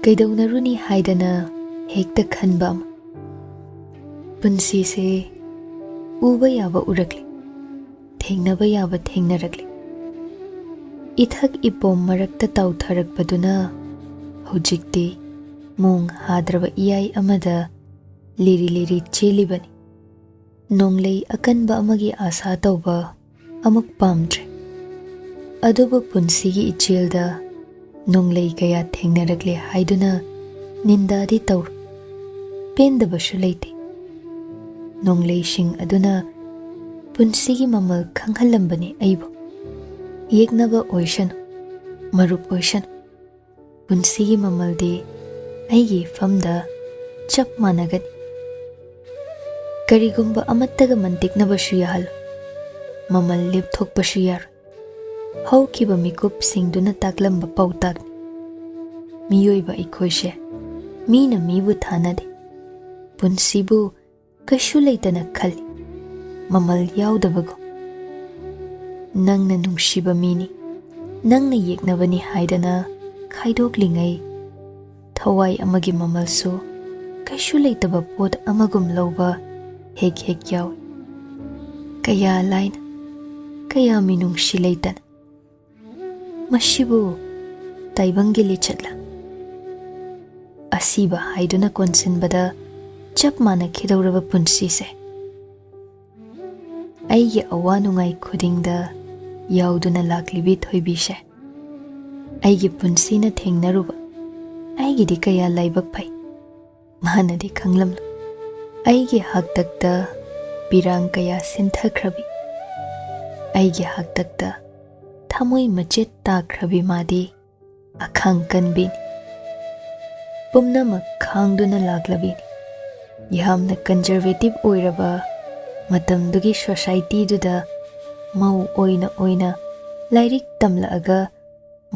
ꯀꯩꯗꯧꯅꯔꯨꯅꯤ ꯍꯥꯏꯗꯅ ꯍꯦꯛꯇ ꯈꯟꯕ ꯑꯃ꯫ ꯄꯨꯟꯁꯤꯁꯦ ꯎꯕ ꯌꯥꯕ ꯎꯔꯛꯂꯤ, ꯊꯦꯡꯅꯕ ꯌꯥꯕ ꯊꯦꯡꯅꯔꯛꯂꯤ꯫ ꯏꯊꯛ ꯏꯄꯣꯝ ꯃꯔꯛꯇ ꯇꯥꯎꯊꯔꯛꯄꯗꯨꯅ ꯍꯧꯖꯤꯛꯇꯤ ꯃꯣꯡ ꯍꯥꯗ꯭ꯔꯕ ꯏꯌꯥꯏ ꯑꯃꯗ ꯂꯤꯔꯤ ꯂꯤꯔꯤ ꯆꯦꯜꯂꯤꯕꯅꯤ꯫ ꯅꯣꯡꯂꯩ ꯑꯀꯟꯕ ꯑꯃꯒꯤ ꯑꯥꯁꯥ ꯇꯧꯕ ꯑꯃꯨꯛ ꯄꯥꯝꯗ꯭ꯔꯦ꯫ ꯑꯗꯨꯕꯨ ꯄꯨꯟꯁꯤꯒꯤ ꯏꯆꯦꯜꯗ ꯅꯣꯡꯂꯩ ꯀꯌꯥ ꯊꯦꯡꯅꯔꯛꯂꯦ ꯍꯥꯏꯗꯨꯅ ꯅꯤꯟꯗꯥꯗꯤ ꯇꯧꯔꯨ꯫ ꯄꯦꯟꯗꯕꯁꯨ ꯂꯩꯇꯦ꯫ ꯅꯣꯡꯂꯩꯁꯤꯡ ꯑꯗꯨꯅ ꯄꯨꯟꯁꯤꯒꯤ ꯃꯃꯜ ꯈꯪꯍꯜꯂꯝꯕꯅꯤ ꯑꯩꯕꯨ꯫ ꯌꯦꯛꯅꯕ ꯑꯣꯏꯁꯅꯨ, ꯃꯔꯨꯞ ꯑꯣꯏꯁꯅꯨ, ꯄꯨꯟꯁꯤꯒꯤ ꯃꯃꯜꯗꯤ ꯑꯩꯒꯤ ꯏꯐꯝꯗ ꯆꯞ ꯃꯥꯟꯅꯒꯅꯤ꯫ ꯀꯔꯤꯒꯨꯝꯕ ꯑꯃꯠꯇꯒ ꯃꯟꯇꯤꯛꯅꯕꯁꯨ ꯌꯥꯍꯜꯂꯨ꯫ ꯃꯃꯜ ꯂꯦꯞꯊꯣꯛꯄꯁꯨ ꯌꯥꯔꯣꯏ꯫ ꯍꯧꯈꯤꯕ ꯃꯤꯀꯨꯞꯁꯤꯡꯗꯨꯅ ꯇꯥꯛꯂꯝꯕ ꯄꯥꯎꯇꯥꯛꯅꯤ꯫ ꯃꯤꯑꯣꯏꯕ ꯑꯩꯈꯣꯏꯁꯦ ꯃꯤꯅ ꯃꯤꯕꯨ ꯊꯥꯅꯗꯦ꯫ ꯄꯨꯟꯁꯤꯕꯨ ꯀꯩꯁꯨ ꯂꯩꯇꯅ ꯈꯜꯂꯤ, ꯃꯃꯜ ꯌꯥꯎꯗꯕꯒꯨꯝ꯫ ꯅꯪꯅ ꯅꯨꯡꯁꯤꯕ ꯃꯤꯅꯤ, ꯅꯪꯅ ꯌꯦꯛꯅꯕꯅꯤ ꯍꯥꯏꯗꯅ ꯈꯥꯏꯗꯣꯛꯂꯤꯉꯩ, ꯊꯋꯥꯏ ꯑꯃꯒꯤ ꯃꯃꯜꯁꯨ ꯀꯩꯁꯨ ꯂꯩꯇꯕ ꯄꯣꯠ ꯑꯃꯒꯨꯝ ꯂꯧꯕ ꯍꯦꯛ ꯍꯦꯛ ꯌꯥꯎꯏ꯫ ꯀꯌꯥ ꯂꯥꯏꯅ, ꯀꯌꯥ ꯃꯤꯅꯨꯡꯁꯤ ꯂꯩꯇꯅ꯫ ꯃꯁꯤꯕꯨ ꯇꯥꯏꯕꯪꯒꯤ ꯂꯤꯆꯠꯂ? ꯑꯁꯤꯕ ꯍꯥꯏꯗꯨꯅ ꯀꯣꯟꯁꯤꯟꯕꯗ ꯆꯞ ꯃꯥꯟꯅꯈꯤꯗꯧꯔꯕ ꯄꯨꯟꯁꯤꯁꯦ꯫ ꯑꯩꯒꯤ ꯑꯋꯥ ꯅꯨꯡꯉꯥꯏ ꯈꯨꯗꯤꯡꯗ ꯌꯥꯎꯗꯨꯅ ꯂꯥꯛꯂꯤꯕꯤ ꯊꯣꯏꯕꯤꯁꯦ꯫ ꯑꯩꯒꯤ ꯄꯨꯟꯁꯤꯅ ꯊꯦꯡꯅꯔꯨꯕ ꯑꯩꯒꯤꯗꯤ ꯀꯌꯥ ꯂꯥꯏꯕꯛ ꯐꯩ꯫ ꯃꯥꯅꯗꯤ ꯈꯪꯂꯝꯂꯣꯏ꯫ ꯑꯩꯒꯤ ꯍꯥꯛꯇꯛꯇ ꯄꯤꯔꯥꯡ ꯀꯌꯥ ꯁꯤꯟꯊꯈ꯭ꯔꯕꯤ, ꯑꯩꯒꯤ ꯍꯥꯛꯇꯛꯇ ꯊꯃꯣꯏ ꯃꯆꯦꯠ ꯇꯥꯈ꯭ꯔꯕꯤ ꯃꯥꯗꯤ ꯑꯈꯥꯡ ꯀꯟꯕꯤꯅꯤ꯫ ꯄꯨꯝꯅꯃꯛ ꯈꯥꯡꯗꯨꯅ ꯂꯥꯛꯂꯕꯤꯅꯤ꯫ ꯌꯥꯝꯅ ꯀꯟꯖꯔꯕꯦꯇꯤꯕ ꯑꯣꯏꯔꯕ ꯃꯇꯝꯗꯨꯒꯤ ꯁꯣꯁꯥꯏꯇꯤꯗꯨꯗ ꯃꯧ ꯑꯣꯏꯅ ꯑꯣꯏꯅ ꯂꯥꯏꯔꯤꯛ ꯇꯝꯂꯛꯑꯒ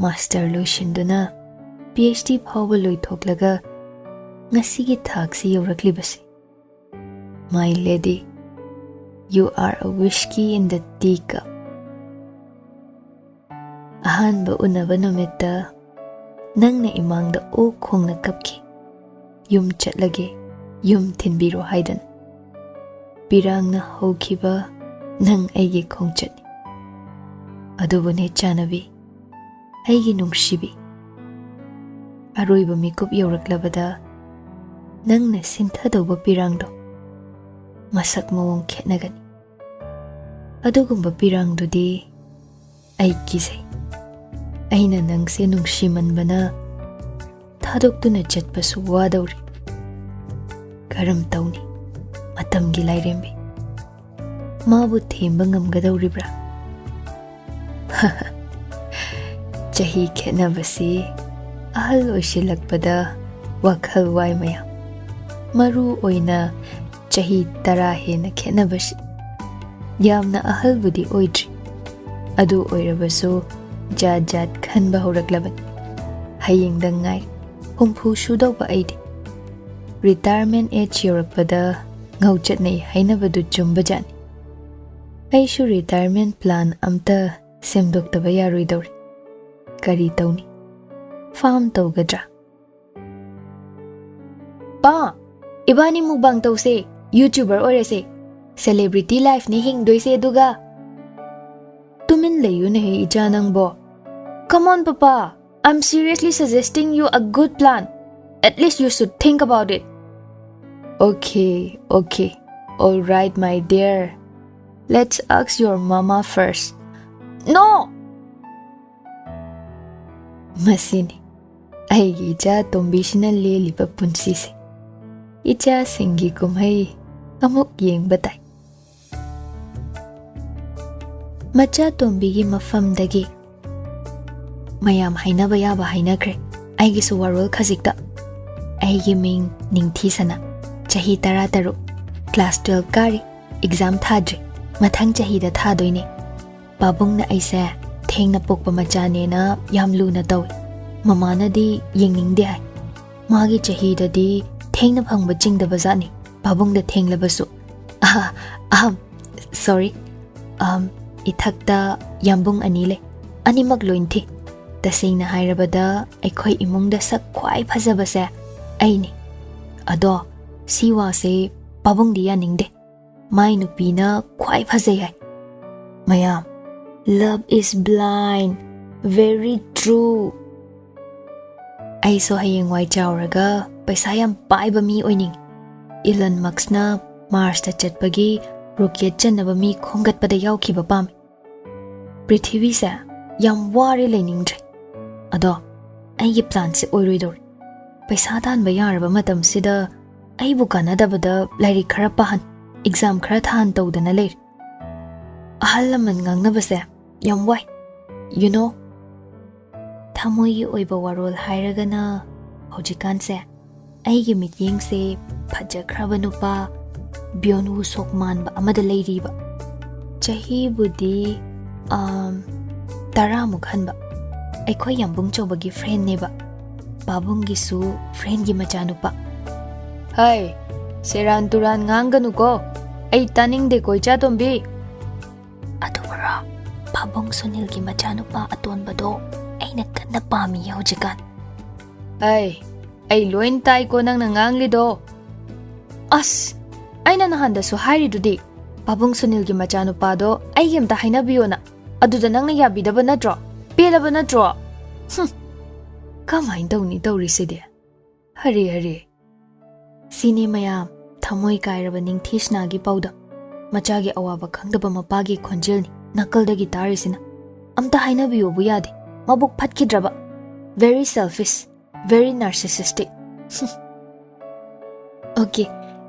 ꯃꯥꯁꯇꯔ ꯂꯣꯏꯁꯤꯟꯗꯨꯅ ꯄꯤ ꯑꯩꯆ ꯗꯤ ꯐꯥꯎꯕ ꯂꯣꯏꯊꯣꯛꯂꯒ ꯉꯁꯤꯒꯤ ꯊꯥꯛꯁꯤ ꯌꯧꯔꯛꯂꯤꯕꯁꯤ꯫ My lady, you are a whiskey in the teacup. ꯑꯍꯥꯟꯕ ꯎꯅꯕ ꯅꯨꯃꯤꯠꯇ ꯅꯪꯅ ꯏꯃꯥꯡꯗ ꯑꯣꯛ ꯈꯣꯡꯅ ꯀꯞꯈꯤ꯫ "ꯌꯨꯝ ꯆꯠꯂꯒꯦ, ꯌꯨꯝ ꯊꯤꯟꯕꯤꯔꯣ" ꯍꯥꯏꯗꯅ꯫ ꯄꯤꯔꯥꯡꯅ ꯍꯧꯈꯤꯕ ꯅꯪ ꯑꯩꯒꯤ ꯈꯣꯡꯆꯠꯅꯤ꯫ ꯑꯗꯨꯕꯨꯅꯦ ꯆꯥꯟꯅꯕꯤ, ꯑꯩꯒꯤ ꯅꯨꯡꯁꯤꯕꯤ, ꯑꯔꯣꯏꯕ ꯃꯤꯀꯨꯞ ꯌꯧꯔꯛꯂꯕꯗ ꯅꯪꯅ ꯁꯤꯟꯊꯗꯧꯕ ꯄꯤꯔꯥꯡꯗꯣ ꯃꯁꯛ ꯃꯑꯣꯡ ꯈꯦꯠꯅꯒꯅꯤ꯫ ꯑꯗꯨꯒꯨꯝꯕ ꯄꯤꯔꯥꯡꯗꯨꯗꯤ ꯑꯩ ꯀꯤꯖꯩ꯫ ꯑꯩꯅ ꯅꯪꯁꯦ ꯅꯨꯡꯁꯤꯃꯟꯕꯅ ꯊꯥꯗꯣꯛꯇꯨꯅ ꯆꯠꯄꯁꯨ ꯋꯥꯗꯧꯔꯤ꯫ ꯀꯔꯝ ꯇꯧꯅꯤ ꯃꯇꯝꯒꯤ ꯂꯥꯏꯔꯦꯝꯕꯤ? ꯃꯥꯕꯨ ꯊꯦꯝꯕ ꯉꯝꯒꯗꯧꯔꯤꯕ꯭ꯔꯥ? ꯆꯍꯤ ꯈꯦꯠꯅꯕꯁꯤ ꯑꯍꯜ ꯑꯣꯏꯁꯤꯜꯂꯛꯄꯗ ꯋꯥꯈꯜ ꯋꯥꯏ ꯃꯌꯥꯝ, ꯃꯔꯨ ꯑꯣꯏꯅ ꯆꯍꯤ ꯇꯔꯥ ꯍꯦꯟꯅ ꯈꯦꯠꯅꯕꯁꯤ꯫ ꯌꯥꯝꯅ ꯑꯍꯜꯕꯨꯗꯤ ꯑꯣꯏꯗ꯭ꯔꯤ, ꯑꯗꯨ ꯑꯣꯏꯔꯕꯁꯨ ꯖꯥꯠ ꯖꯥꯠ ꯈꯟꯕ ꯍꯧꯔꯛꯂꯕꯅꯤ꯫ ꯍꯌꯦꯡꯗꯪ ꯉꯥꯏ ꯍꯨꯝꯐꯨ ꯁꯨꯗꯧꯕ ꯑꯩꯗꯤ꯫ ꯔꯤꯇꯥꯌꯔꯃꯦꯟ ꯑꯦꯖ ꯌꯧꯔꯛꯄꯗ ꯉꯧꯆꯠꯅꯩ ꯍꯥꯏꯅꯕꯗꯨ ꯆꯨꯝꯕꯖꯥꯠꯅꯤ꯫ ꯑꯩꯁꯨ ꯔꯤꯇꯥꯌꯔꯃꯦꯟ ꯄ꯭ꯂꯥꯟ ꯑꯝꯇ ꯁꯦꯝꯗꯣꯛꯇꯕ ꯌꯥꯔꯣꯏꯗꯧꯔꯤ꯫ ꯀꯔꯤ ꯇꯧꯅꯤ? ꯐꯥꯝ ꯇꯧꯒꯗ꯭ꯔꯥ? "ꯄꯥ, ꯏꯕꯥꯅꯤ ꯃꯨꯛꯕꯥꯡ ꯇꯧꯁꯦ, ꯌꯨꯇ꯭ꯌꯨꯕꯔ ꯑꯣꯏꯔꯁꯦ꯫ ꯁꯦꯂꯦꯕ꯭ꯔꯤꯇꯤ ꯂꯥꯏꯐꯅꯤ ꯍꯤꯡꯗꯣꯏꯁꯦ ꯑꯗꯨꯒ꯫" "ꯇꯨꯃꯤꯟ ꯂꯩꯌꯨꯅꯦꯍꯦ ꯏꯆꯥ ꯅꯪꯕꯣ꯫ Come on, Papa. I'm seriously suggesting you a good plan. At least you should think about it." "Okay, okay. All right, my dear. Let's ask your mama first." "No!" ꯃꯁꯤꯅꯤ ꯑꯩꯒꯤ ꯏꯆꯥ ꯇꯣꯝꯕꯤꯁꯤꯅ ꯂꯦꯜꯂꯤꯕ ꯄꯨꯟꯁꯤꯁꯦ꯫ ꯏꯆꯥꯁꯤꯡꯒꯤ ꯀꯨꯝꯍꯩ ꯑꯃꯨꯛ ꯌꯦꯡꯕ ꯇꯥꯏ꯫ ꯃꯆꯥ ꯇꯣꯝꯕꯤꯒꯤ ꯃꯐꯝꯗꯒꯤ ꯃꯌꯥꯝ ꯍꯥꯏꯅꯕ ꯌꯥꯕ ꯍꯥꯏꯅꯈ꯭ꯔꯦ꯫ ꯑꯩꯒꯤꯁꯨ ꯋꯥꯔꯣꯜ ꯈꯖꯤꯛꯇ꯫ ꯑꯩꯒꯤ ꯃꯤꯡ ꯅꯤꯡꯊꯤꯁꯅꯥ꯫ ꯆꯍꯤ ꯇꯔꯥꯇꯔꯨꯛ, class twelve ꯀꯥꯔꯤ꯫ Exam ꯊꯥꯗ꯭ꯔꯤ, ꯃꯊꯪ ꯆꯍꯤꯗ ꯊꯥꯗꯣꯏꯅꯦ꯫ ꯄꯥꯕꯨꯡꯅ ꯑꯩꯁꯦ ꯊꯦꯡꯅ ꯄꯣꯛꯄ ꯃꯆꯥꯅꯦꯅ ꯌꯥꯝ ꯂꯨꯅ ꯇꯧꯏ꯫ ꯃꯃꯥꯅꯗꯤ ꯌꯦꯡꯅꯤꯡꯗꯦ ꯍꯥꯏ꯫ ꯃꯥꯒꯤ ꯆꯍꯤꯗꯗꯤ ꯊꯦꯡꯅ ꯐꯪꯕ ꯆꯤꯡꯗꯕ ꯖꯥꯠꯅꯤ, ꯄꯥꯕꯨꯡꯗ ꯊꯦꯡꯂꯕꯁꯨ꯫ ꯑꯍ, ꯑꯍꯝ, sorry꯫ ꯑꯝ, ꯏꯊꯛꯇ ꯌꯥꯝꯕꯨꯡ ꯑꯅꯤ ꯂꯩ꯫ ꯑꯅꯤꯃꯛ ꯂꯣꯏ ꯊꯤ꯫ ꯇꯁꯦꯡꯅ ꯍꯥꯏꯔꯕꯗ, ꯑꯩꯈꯣꯏ ꯏꯃꯨꯡꯗ ꯁꯛ ꯈ꯭ꯋꯥꯏ ꯐꯖꯕꯁꯦ ꯑꯩꯅꯤ꯫ ꯑꯗꯣ ꯁꯤ ꯋꯥꯁꯦ ꯄꯥꯕꯨꯡꯗꯤ ꯌꯥꯅꯤꯡꯗꯦ꯫ ꯃꯥꯏ ꯅꯨꯄꯤꯅ ꯈ꯭ꯋꯥꯏ ꯐꯖꯩ ꯍꯥꯏ꯫ ꯃꯌꯥꯝ, love is blind, very true꯫ ꯑꯩꯁꯨ ꯍꯌꯦꯡꯋꯥꯏ ꯆꯥꯎꯔꯒ ꯄꯩꯁꯥ ꯌꯥꯝ ꯄꯥꯏꯕ ꯃꯤ ꯑꯣꯏꯅꯤꯡꯉꯤ꯫ Elon Muskꯅ Marsꯇ ꯆꯠꯄꯒꯤ rocket ꯆꯟꯅꯕ ꯃꯤ ꯈꯣꯝꯒꯠꯄꯗ ꯌꯥꯎꯈꯤꯕ ꯄꯥꯝꯃꯤ꯫ ꯄ꯭ꯔꯤꯊꯤꯕꯤꯁꯦ ꯌꯥꯝ ꯋꯥꯔꯦ, ꯂꯩꯅꯤꯡꯗ꯭ꯔꯦ꯫ ꯑꯗꯣ ꯑꯩꯒꯤ planꯁꯦ ꯑꯣꯏꯔꯣꯏꯗꯧꯔꯤ꯫ ꯄꯩꯁꯥ ꯇꯥꯟꯕ ꯌꯥꯔꯕ ꯃꯇꯝꯁꯤꯗ ꯑꯩꯕꯨ ꯀꯥꯟꯅꯗꯕꯗ ꯂꯥꯏꯔꯤꯛ ꯈꯔ ꯄꯥꯍꯟ, exam ꯈꯔ ꯊꯥꯍꯟ ꯇꯧꯗꯅ ꯂꯩꯔꯦ꯫ ꯑꯍꯜ ꯂꯃꯟ ꯉꯥꯡꯅꯕꯁꯦ ꯌꯥꯝ ꯋꯥꯏ꯫ You know, ꯊꯃꯣꯏꯒꯤ ꯑꯣꯏꯕ ꯋꯥꯔꯣꯜ ꯍꯥꯏꯔꯒꯅ, ꯍꯧꯖꯤꯛꯀꯥꯟꯁꯦ ꯑꯩꯒꯤ ꯃꯤꯠꯌꯦꯡꯁꯦ ꯐꯖꯈ꯭ꯔꯕ ꯅꯨꯄꯥ ꯕ꯭ꯌꯣꯟ ꯋꯨ ꯁꯣꯛ ꯃꯥꯟꯕ ꯑꯃꯗ ꯂꯩꯔꯤꯕ꯫ ꯆꯍꯤꯕꯨꯗꯤ, ꯑꯝ, ꯇꯔꯥꯃꯨꯛ ꯍꯟꯕ꯫ ꯑꯩꯈꯣꯏ ꯌꯥꯝꯕꯨꯡ ꯆꯧꯕꯒꯤ friendꯅꯦꯕ꯫ ꯄꯥꯕꯨꯡꯒꯤꯁꯨ friendꯒꯤ ꯃꯆꯥꯅꯨꯄꯥ꯫ ꯍꯩ, ꯁꯦꯔꯥꯟ ꯇꯨꯔꯥꯟ ꯉꯥꯡꯒꯅꯨꯀꯣ꯫ ꯑꯩ ꯇꯥꯅꯤꯡꯗꯦꯀꯣ, ꯏꯆꯥꯇꯣꯝꯕꯤ꯫ ꯑꯗꯨꯕꯨꯔꯣ, ꯄꯥꯕꯨꯡ ꯁꯨꯅꯤꯜꯒꯤ ꯃꯆꯥꯅꯨꯄꯥ ꯑꯇꯣꯟꯕꯗꯣ ꯑꯩꯅ ꯀꯟꯅ ꯄꯥꯝꯃꯤꯌꯦ ꯍꯧꯖꯤꯛꯀꯥꯟ꯫ ꯑꯩ, ꯑꯩ ꯂꯣꯏ ꯇꯥꯏꯀꯣ ꯅꯪꯅ ꯉꯥꯡꯂꯤꯗꯣ꯫ ꯑꯁ, ꯑꯩꯅ ꯅꯍꯥꯟꯗꯁꯨ ꯍꯥꯏꯔꯤꯗꯨꯗꯤ, ꯄꯥꯕꯨꯡ ꯁꯨꯅꯤꯜꯒꯤ ꯃꯆꯥꯅꯨꯄꯥꯗꯣ ꯑꯩꯒꯤ ꯑꯝꯇ ꯍꯥꯏꯅꯕꯤꯌꯣꯅ꯫ ꯑꯗꯨꯗ ꯅꯪꯅ ꯌꯥꯕꯤꯗꯕ ꯅꯠꯇ꯭ꯔꯣ? ꯄꯦꯜꯂꯕ ꯅꯠꯇ꯭ꯔꯣ? ꯍꯨꯝ, ꯀꯃꯥꯏꯅ ꯇꯧꯅꯤ ꯇꯧꯔꯤꯁꯤꯗꯤ? ꯍꯔꯦ ꯍꯔꯦ꯫ ꯁꯤꯅꯤ ꯃꯌꯥꯝ, ꯊꯃꯣꯏ ꯀꯥꯏꯔꯕ ꯅꯤꯡꯊꯤ ꯁꯤꯅꯥꯒꯤ ꯄꯥꯎꯗꯝ꯫ ꯃꯆꯥꯒꯤ ꯑꯋꯥꯕ ꯈꯪꯗꯕ ꯃꯄꯥꯒꯤ ꯈꯣꯟꯖꯦꯜꯅꯤ ꯅꯥꯀꯜꯗꯒꯤ ꯇꯥꯔꯤꯁꯤꯅ꯫ ꯑꯝꯇ ꯍꯥꯏꯅꯕꯤꯌꯣꯕꯨ ꯌꯥꯗꯦ꯫ ꯃꯕꯨꯛ ꯐꯠꯈꯤꯗ꯭ꯔꯕ꯫ Very selfish, very narcissistic꯫ Okay,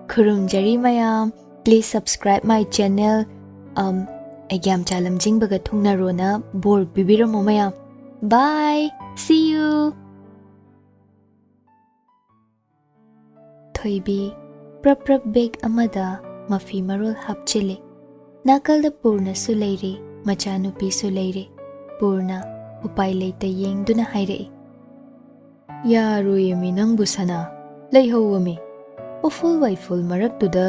ꯈꯨꯔꯨꯝꯖꯔꯤ ꯃꯌꯥꯝ꯫ Please subscribe my channel꯫ ꯑꯝ, ꯑꯩꯒꯤ ꯌꯥꯝ ꯆꯥꯂꯝꯖꯤꯡꯕꯒ ꯊꯨꯡꯅꯔꯣꯅ ꯕꯣꯔ ꯄꯤꯕꯤꯔꯝꯃꯣ ꯃꯌꯥꯝ꯫ Bye, see you꯫ ꯊꯣꯏꯕꯤ, ꯄ꯭ꯔꯞ ꯄ꯭ꯔꯞ ꯕꯦꯒ ꯑꯃꯗ ꯃꯐꯤ ꯃꯔꯣꯜ ꯍꯥꯞꯆꯤꯜꯂꯤ꯫ ꯅꯥꯀꯜꯗ ꯄꯨꯔꯅꯁꯨ ꯂꯩꯔꯤ, ꯃꯆꯥꯅꯨꯄꯤꯁꯨ ꯂꯩꯔꯤ꯫ ꯄꯨꯔꯅ ꯎꯄꯥꯏ ꯂꯩꯇ ꯌꯦꯡꯗꯨꯅ ꯍꯥꯏꯔꯛꯏ, "ꯌꯥꯔꯣꯏꯌꯦꯃꯤ ꯅꯪꯕꯨ ꯁꯅꯥ, ꯂꯩꯍꯧꯋꯣꯃꯤ꯫ ꯎꯐꯨꯜ ꯋꯥꯏꯐꯨꯜ ꯃꯔꯛꯇꯨꯗ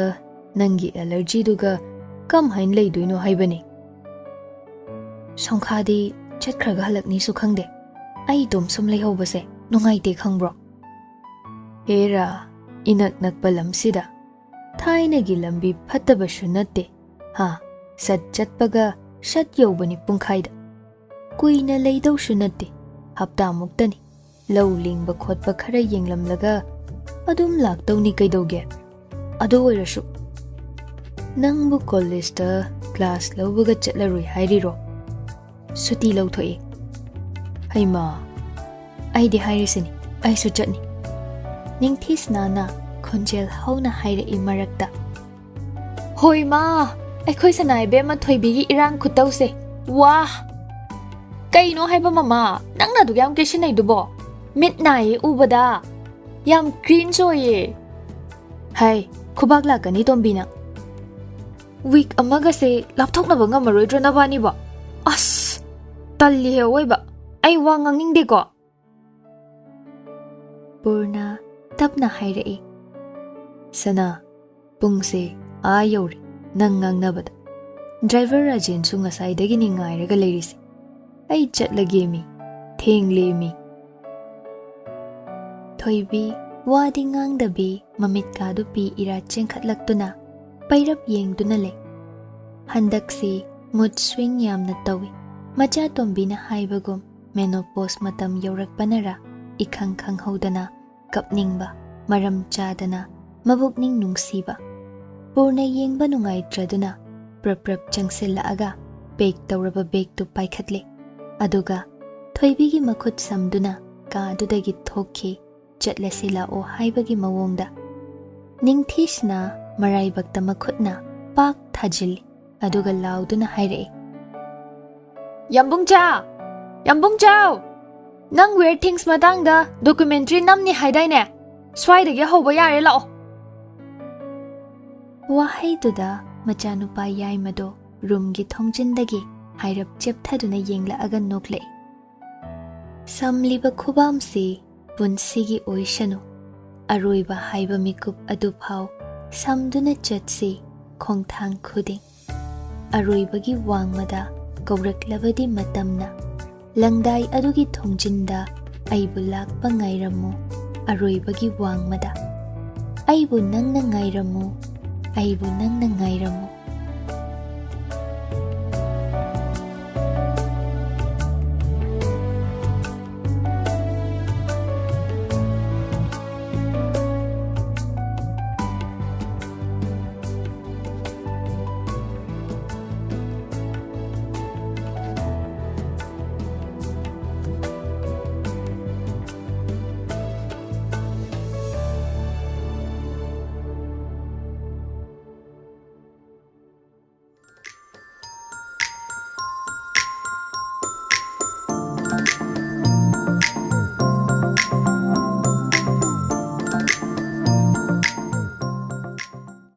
ꯅꯪꯒꯤ ꯑꯦꯂꯔꯖꯤꯗꯨꯒ ꯀꯝꯍꯥꯏꯅ ꯂꯩꯗꯣꯏꯅꯣ ꯍꯥꯏꯕꯅꯤ?" ꯁꯣꯡꯈꯥꯗꯤ ꯆꯠꯈ꯭ꯔꯒ ꯍꯜꯂꯛꯅꯤꯁꯨ ꯈꯪꯗꯦ꯫ ꯑꯩ ꯏꯇꯣꯝ ꯁꯨꯝ ꯂꯩꯍꯧꯕꯁꯦ ꯅꯨꯡꯉꯥꯏꯇꯦ ꯈꯪꯕ꯭ꯔꯣ? ꯍꯦꯔꯥ, ꯏꯅꯛ ꯅꯛꯄ ꯂꯝꯁꯤꯗ ꯊꯥꯏꯅꯒꯤ ꯂꯝꯕꯤ ꯐꯠꯇꯕꯁꯨ ꯅꯠꯇꯦ꯫ ꯍꯥ, ꯁꯠ ꯆꯠꯄꯒ ꯁꯠ ꯌꯧꯕꯅꯤ ꯄꯨꯡꯈꯥꯏꯗ꯫ ꯀꯨꯏꯅ ꯂꯩꯗꯧꯁꯨ ꯅꯠꯇꯦ, ꯍꯞꯇꯥꯃꯨꯛꯇꯅꯤ꯫ ꯂꯧ ꯂꯤꯡꯕ ꯈꯣꯠꯄ ꯈꯔ ꯌꯦꯡꯂꯝꯂꯒ ꯑꯗꯨꯝ ꯂꯥꯛꯇꯧꯅꯤ ꯀꯩꯗꯧꯒꯦ? ꯑꯗꯨ ꯑꯣꯏꯔꯁꯨ ꯅꯪꯕꯨ ꯀꯣꯂꯦꯖꯇ ꯀ꯭ꯂꯥꯁ ꯂꯧꯕꯒ ꯆꯠꯂꯔꯣꯏ ꯍꯥꯏꯔꯤꯔꯣ? ꯁꯨꯇꯤ ꯂꯧꯊꯣꯛꯑꯦ꯫ ꯍꯩꯃꯥ, ꯑꯩꯗꯤ ꯍꯥꯏꯔꯤꯁꯤꯅꯤ, ꯑꯩꯁꯨ ꯆꯠꯅꯤ꯫ ꯅꯤꯡꯊꯤꯁꯅꯥꯅ ꯈꯣꯟꯖꯦꯜ ꯍꯧꯅ ꯍꯥꯏꯔꯛꯏ ꯃꯔꯛꯇ꯫ ꯍꯣꯏ ꯃꯥ, ꯑꯩꯈꯣꯏ ꯁꯅꯥ ꯏꯕꯦꯝꯃ ꯊꯣꯏꯕꯤꯒꯤ ꯏꯔꯥꯡ ꯈꯨꯇꯧꯁꯦ꯫ ꯋꯥ! ꯀꯩꯅꯣ ꯍꯥꯏꯕ ꯃꯃꯥ? ꯅꯪꯅ ꯑꯗꯨꯛ ꯌꯥꯝ ꯀꯦꯁꯤꯟꯅꯩꯗꯨꯕꯣ? ꯃꯤꯠ ꯅꯥꯏꯌꯦ ꯎꯕꯗ꯫ ꯌꯥꯝ ꯀ꯭ꯔꯤꯟꯖ ꯑꯣꯏꯌꯦ꯫ ꯍꯥꯏ, ꯈꯨꯕꯥꯛ ꯂꯥꯛꯀꯅꯤ ꯇꯣꯝꯕꯤ ꯅꯪ꯫ ꯋꯤꯛ ꯑꯃꯒꯁꯦ ꯂꯥꯞꯊꯣꯛꯅꯕ ꯉꯝꯃꯔꯣꯏꯗ꯭ꯔꯣ ꯅꯕꯥꯅꯤꯕꯣ? ꯑꯁ! ꯇꯜꯂꯤꯍꯦ ꯑꯋꯣꯏꯕ꯫ ꯑꯩ ꯋꯥ ꯉꯥꯡꯅꯤꯡꯗꯦꯀꯣ꯫ ꯄꯨꯔꯅ ꯇꯞꯅ ꯍꯥꯏꯔꯛꯏ, "ꯁꯅꯥ, ꯄꯨꯡꯁꯦ ꯑꯥ ꯌꯧꯔꯦ ꯅꯪ ꯉꯥꯡꯅꯕꯗ꯫ ꯗ꯭ꯔꯥꯏꯚꯔ ꯔꯥꯖꯦꯟꯁꯨ ꯉꯁꯥꯏꯗꯒꯤꯅꯤ ꯉꯥꯏꯔꯒ ꯂꯩꯔꯤꯁꯦ꯫ ꯑꯩ ꯆꯠꯂꯒꯦꯃꯤ, ꯊꯦꯡꯂꯦꯃꯤ꯫" ꯊꯣꯏꯕꯤ ꯋꯥꯗꯤ ꯉꯥꯡꯗꯕꯤ ꯃꯃꯤꯠꯀꯥꯗꯨ ꯄꯤ ꯏꯔꯥ ꯆꯦꯟꯈꯠꯂꯛꯇꯨꯅ ꯄꯩꯔꯞ ꯌꯦꯡꯗꯨꯅ ꯂꯩ꯫ ꯍꯟꯗꯛꯁꯤ ꯃꯨꯗ ꯁ꯭ꯋꯤꯡ ꯌꯥꯝꯅ ꯇꯧꯏ꯫ ꯃꯆꯥ ꯇꯣꯝꯕꯤꯅ ꯍꯥꯏꯕꯒꯨꯝ ꯃꯦꯅꯣꯄꯣꯁ ꯃꯇꯝ ꯌꯧꯔꯛꯄꯅꯔ ꯏꯈꯪ ꯈꯪꯍꯧꯗꯅ ꯀꯞꯅꯤꯡꯕ, ꯃꯔꯝ ꯆꯥꯗꯅ ꯃꯕꯨꯛꯅꯤꯡ ꯅꯨꯡꯁꯤꯕ꯫ ꯄꯨꯔꯅ ꯌꯦꯡꯕ ꯅꯨꯡꯉꯥꯏꯇ꯭ꯔꯗꯨꯅ ꯄ꯭ꯔꯞ ꯄ꯭ꯔꯞ ꯆꯪꯁꯤꯜꯂꯛꯑꯒ ꯄꯦꯛ ꯇꯧꯔꯕ ꯕꯦꯒꯇꯨ ꯄꯥꯏꯈꯠꯂꯦ꯫ ꯑꯗꯨꯒ ꯊꯣꯏꯕꯤꯒꯤ ꯃꯈꯨꯠ ꯁꯝꯗꯨꯅ ꯀꯥꯗꯨꯗꯒꯤ ꯊꯣꯛꯈꯤ꯫ ꯆꯠꯂꯁꯤ ꯂꯥꯛꯑꯣ ꯍꯥꯏꯕꯒꯤ ꯃꯑꯣꯡꯗ꯫ ꯅꯤꯡꯊꯤꯁꯅ ꯃꯔꯥꯏꯕꯛꯇ ꯃꯈꯨꯠꯅ ꯄꯥꯛ ꯊꯥꯖꯤꯜꯂꯤ꯫ ꯑꯗꯨꯒ ꯂꯥꯎꯗꯨꯅ ꯍꯥꯏꯔꯛꯏ, "ꯌꯥꯝꯕꯨꯡꯆꯥ! ꯌꯥꯝꯕꯨꯡꯆꯥꯎ! ꯅꯪ weird things ꯃꯇꯥꯡꯗ documentary ꯅꯝꯅꯤ ꯍꯥꯏꯗꯥꯏꯅꯦ? ꯁ꯭ꯋꯥꯏꯗꯒꯤ ꯍꯧꯕ ꯌꯥꯔꯦ, ꯂꯥꯛꯑꯣ!" ꯋꯥꯍꯩꯗꯨꯗ ꯃꯆꯥꯅꯨꯄꯥ ꯌꯥꯏꯃꯗꯣ ꯔꯨꯝꯒꯤ ꯊꯣꯡꯖꯤꯟꯗꯒꯤ ꯍꯥꯏꯔꯞ ꯆꯦꯞꯊꯗꯨꯅ ꯌꯦꯡꯂꯛꯑꯒ ꯅꯣꯛꯂꯛꯏ꯫ ꯁꯝꯂꯤꯕ ꯈꯨꯕꯥꯝꯁꯤ ꯄꯨꯟꯁꯤꯒꯤ ꯑꯣꯏꯁꯅꯨ, ꯑꯔꯣꯏꯕ ꯍꯥꯏꯕ ꯃꯤꯀꯨꯞ ꯑꯗꯨꯐꯥꯎ ꯁꯝꯗꯨꯅ ꯆꯠꯁꯤ ꯈꯣꯡꯊꯥꯡ ꯈꯨꯗꯤꯡ꯫ ꯑꯔꯣꯏꯕꯒꯤ ꯋꯥꯡꯃꯗ ꯀꯧꯔꯛꯂꯕꯗꯤ ꯃꯇꯝꯅ, ꯂꯪꯗꯥꯏ ꯑꯗꯨꯒꯤ ꯊꯣꯡꯖꯤꯟꯗ ꯑꯩꯕꯨ ꯂꯥꯛꯄ ꯉꯥꯏꯔꯝꯃꯨ꯫ ꯑꯔꯣꯏꯕꯒꯤ ꯋꯥꯡꯃꯗ ꯑꯩꯕꯨ ꯅꯪꯅ ꯉꯥꯏꯔꯝꯃꯨ, ꯑꯩꯕꯨ ꯅꯪꯅ ꯉꯥꯏꯔꯝꯃꯨ꯫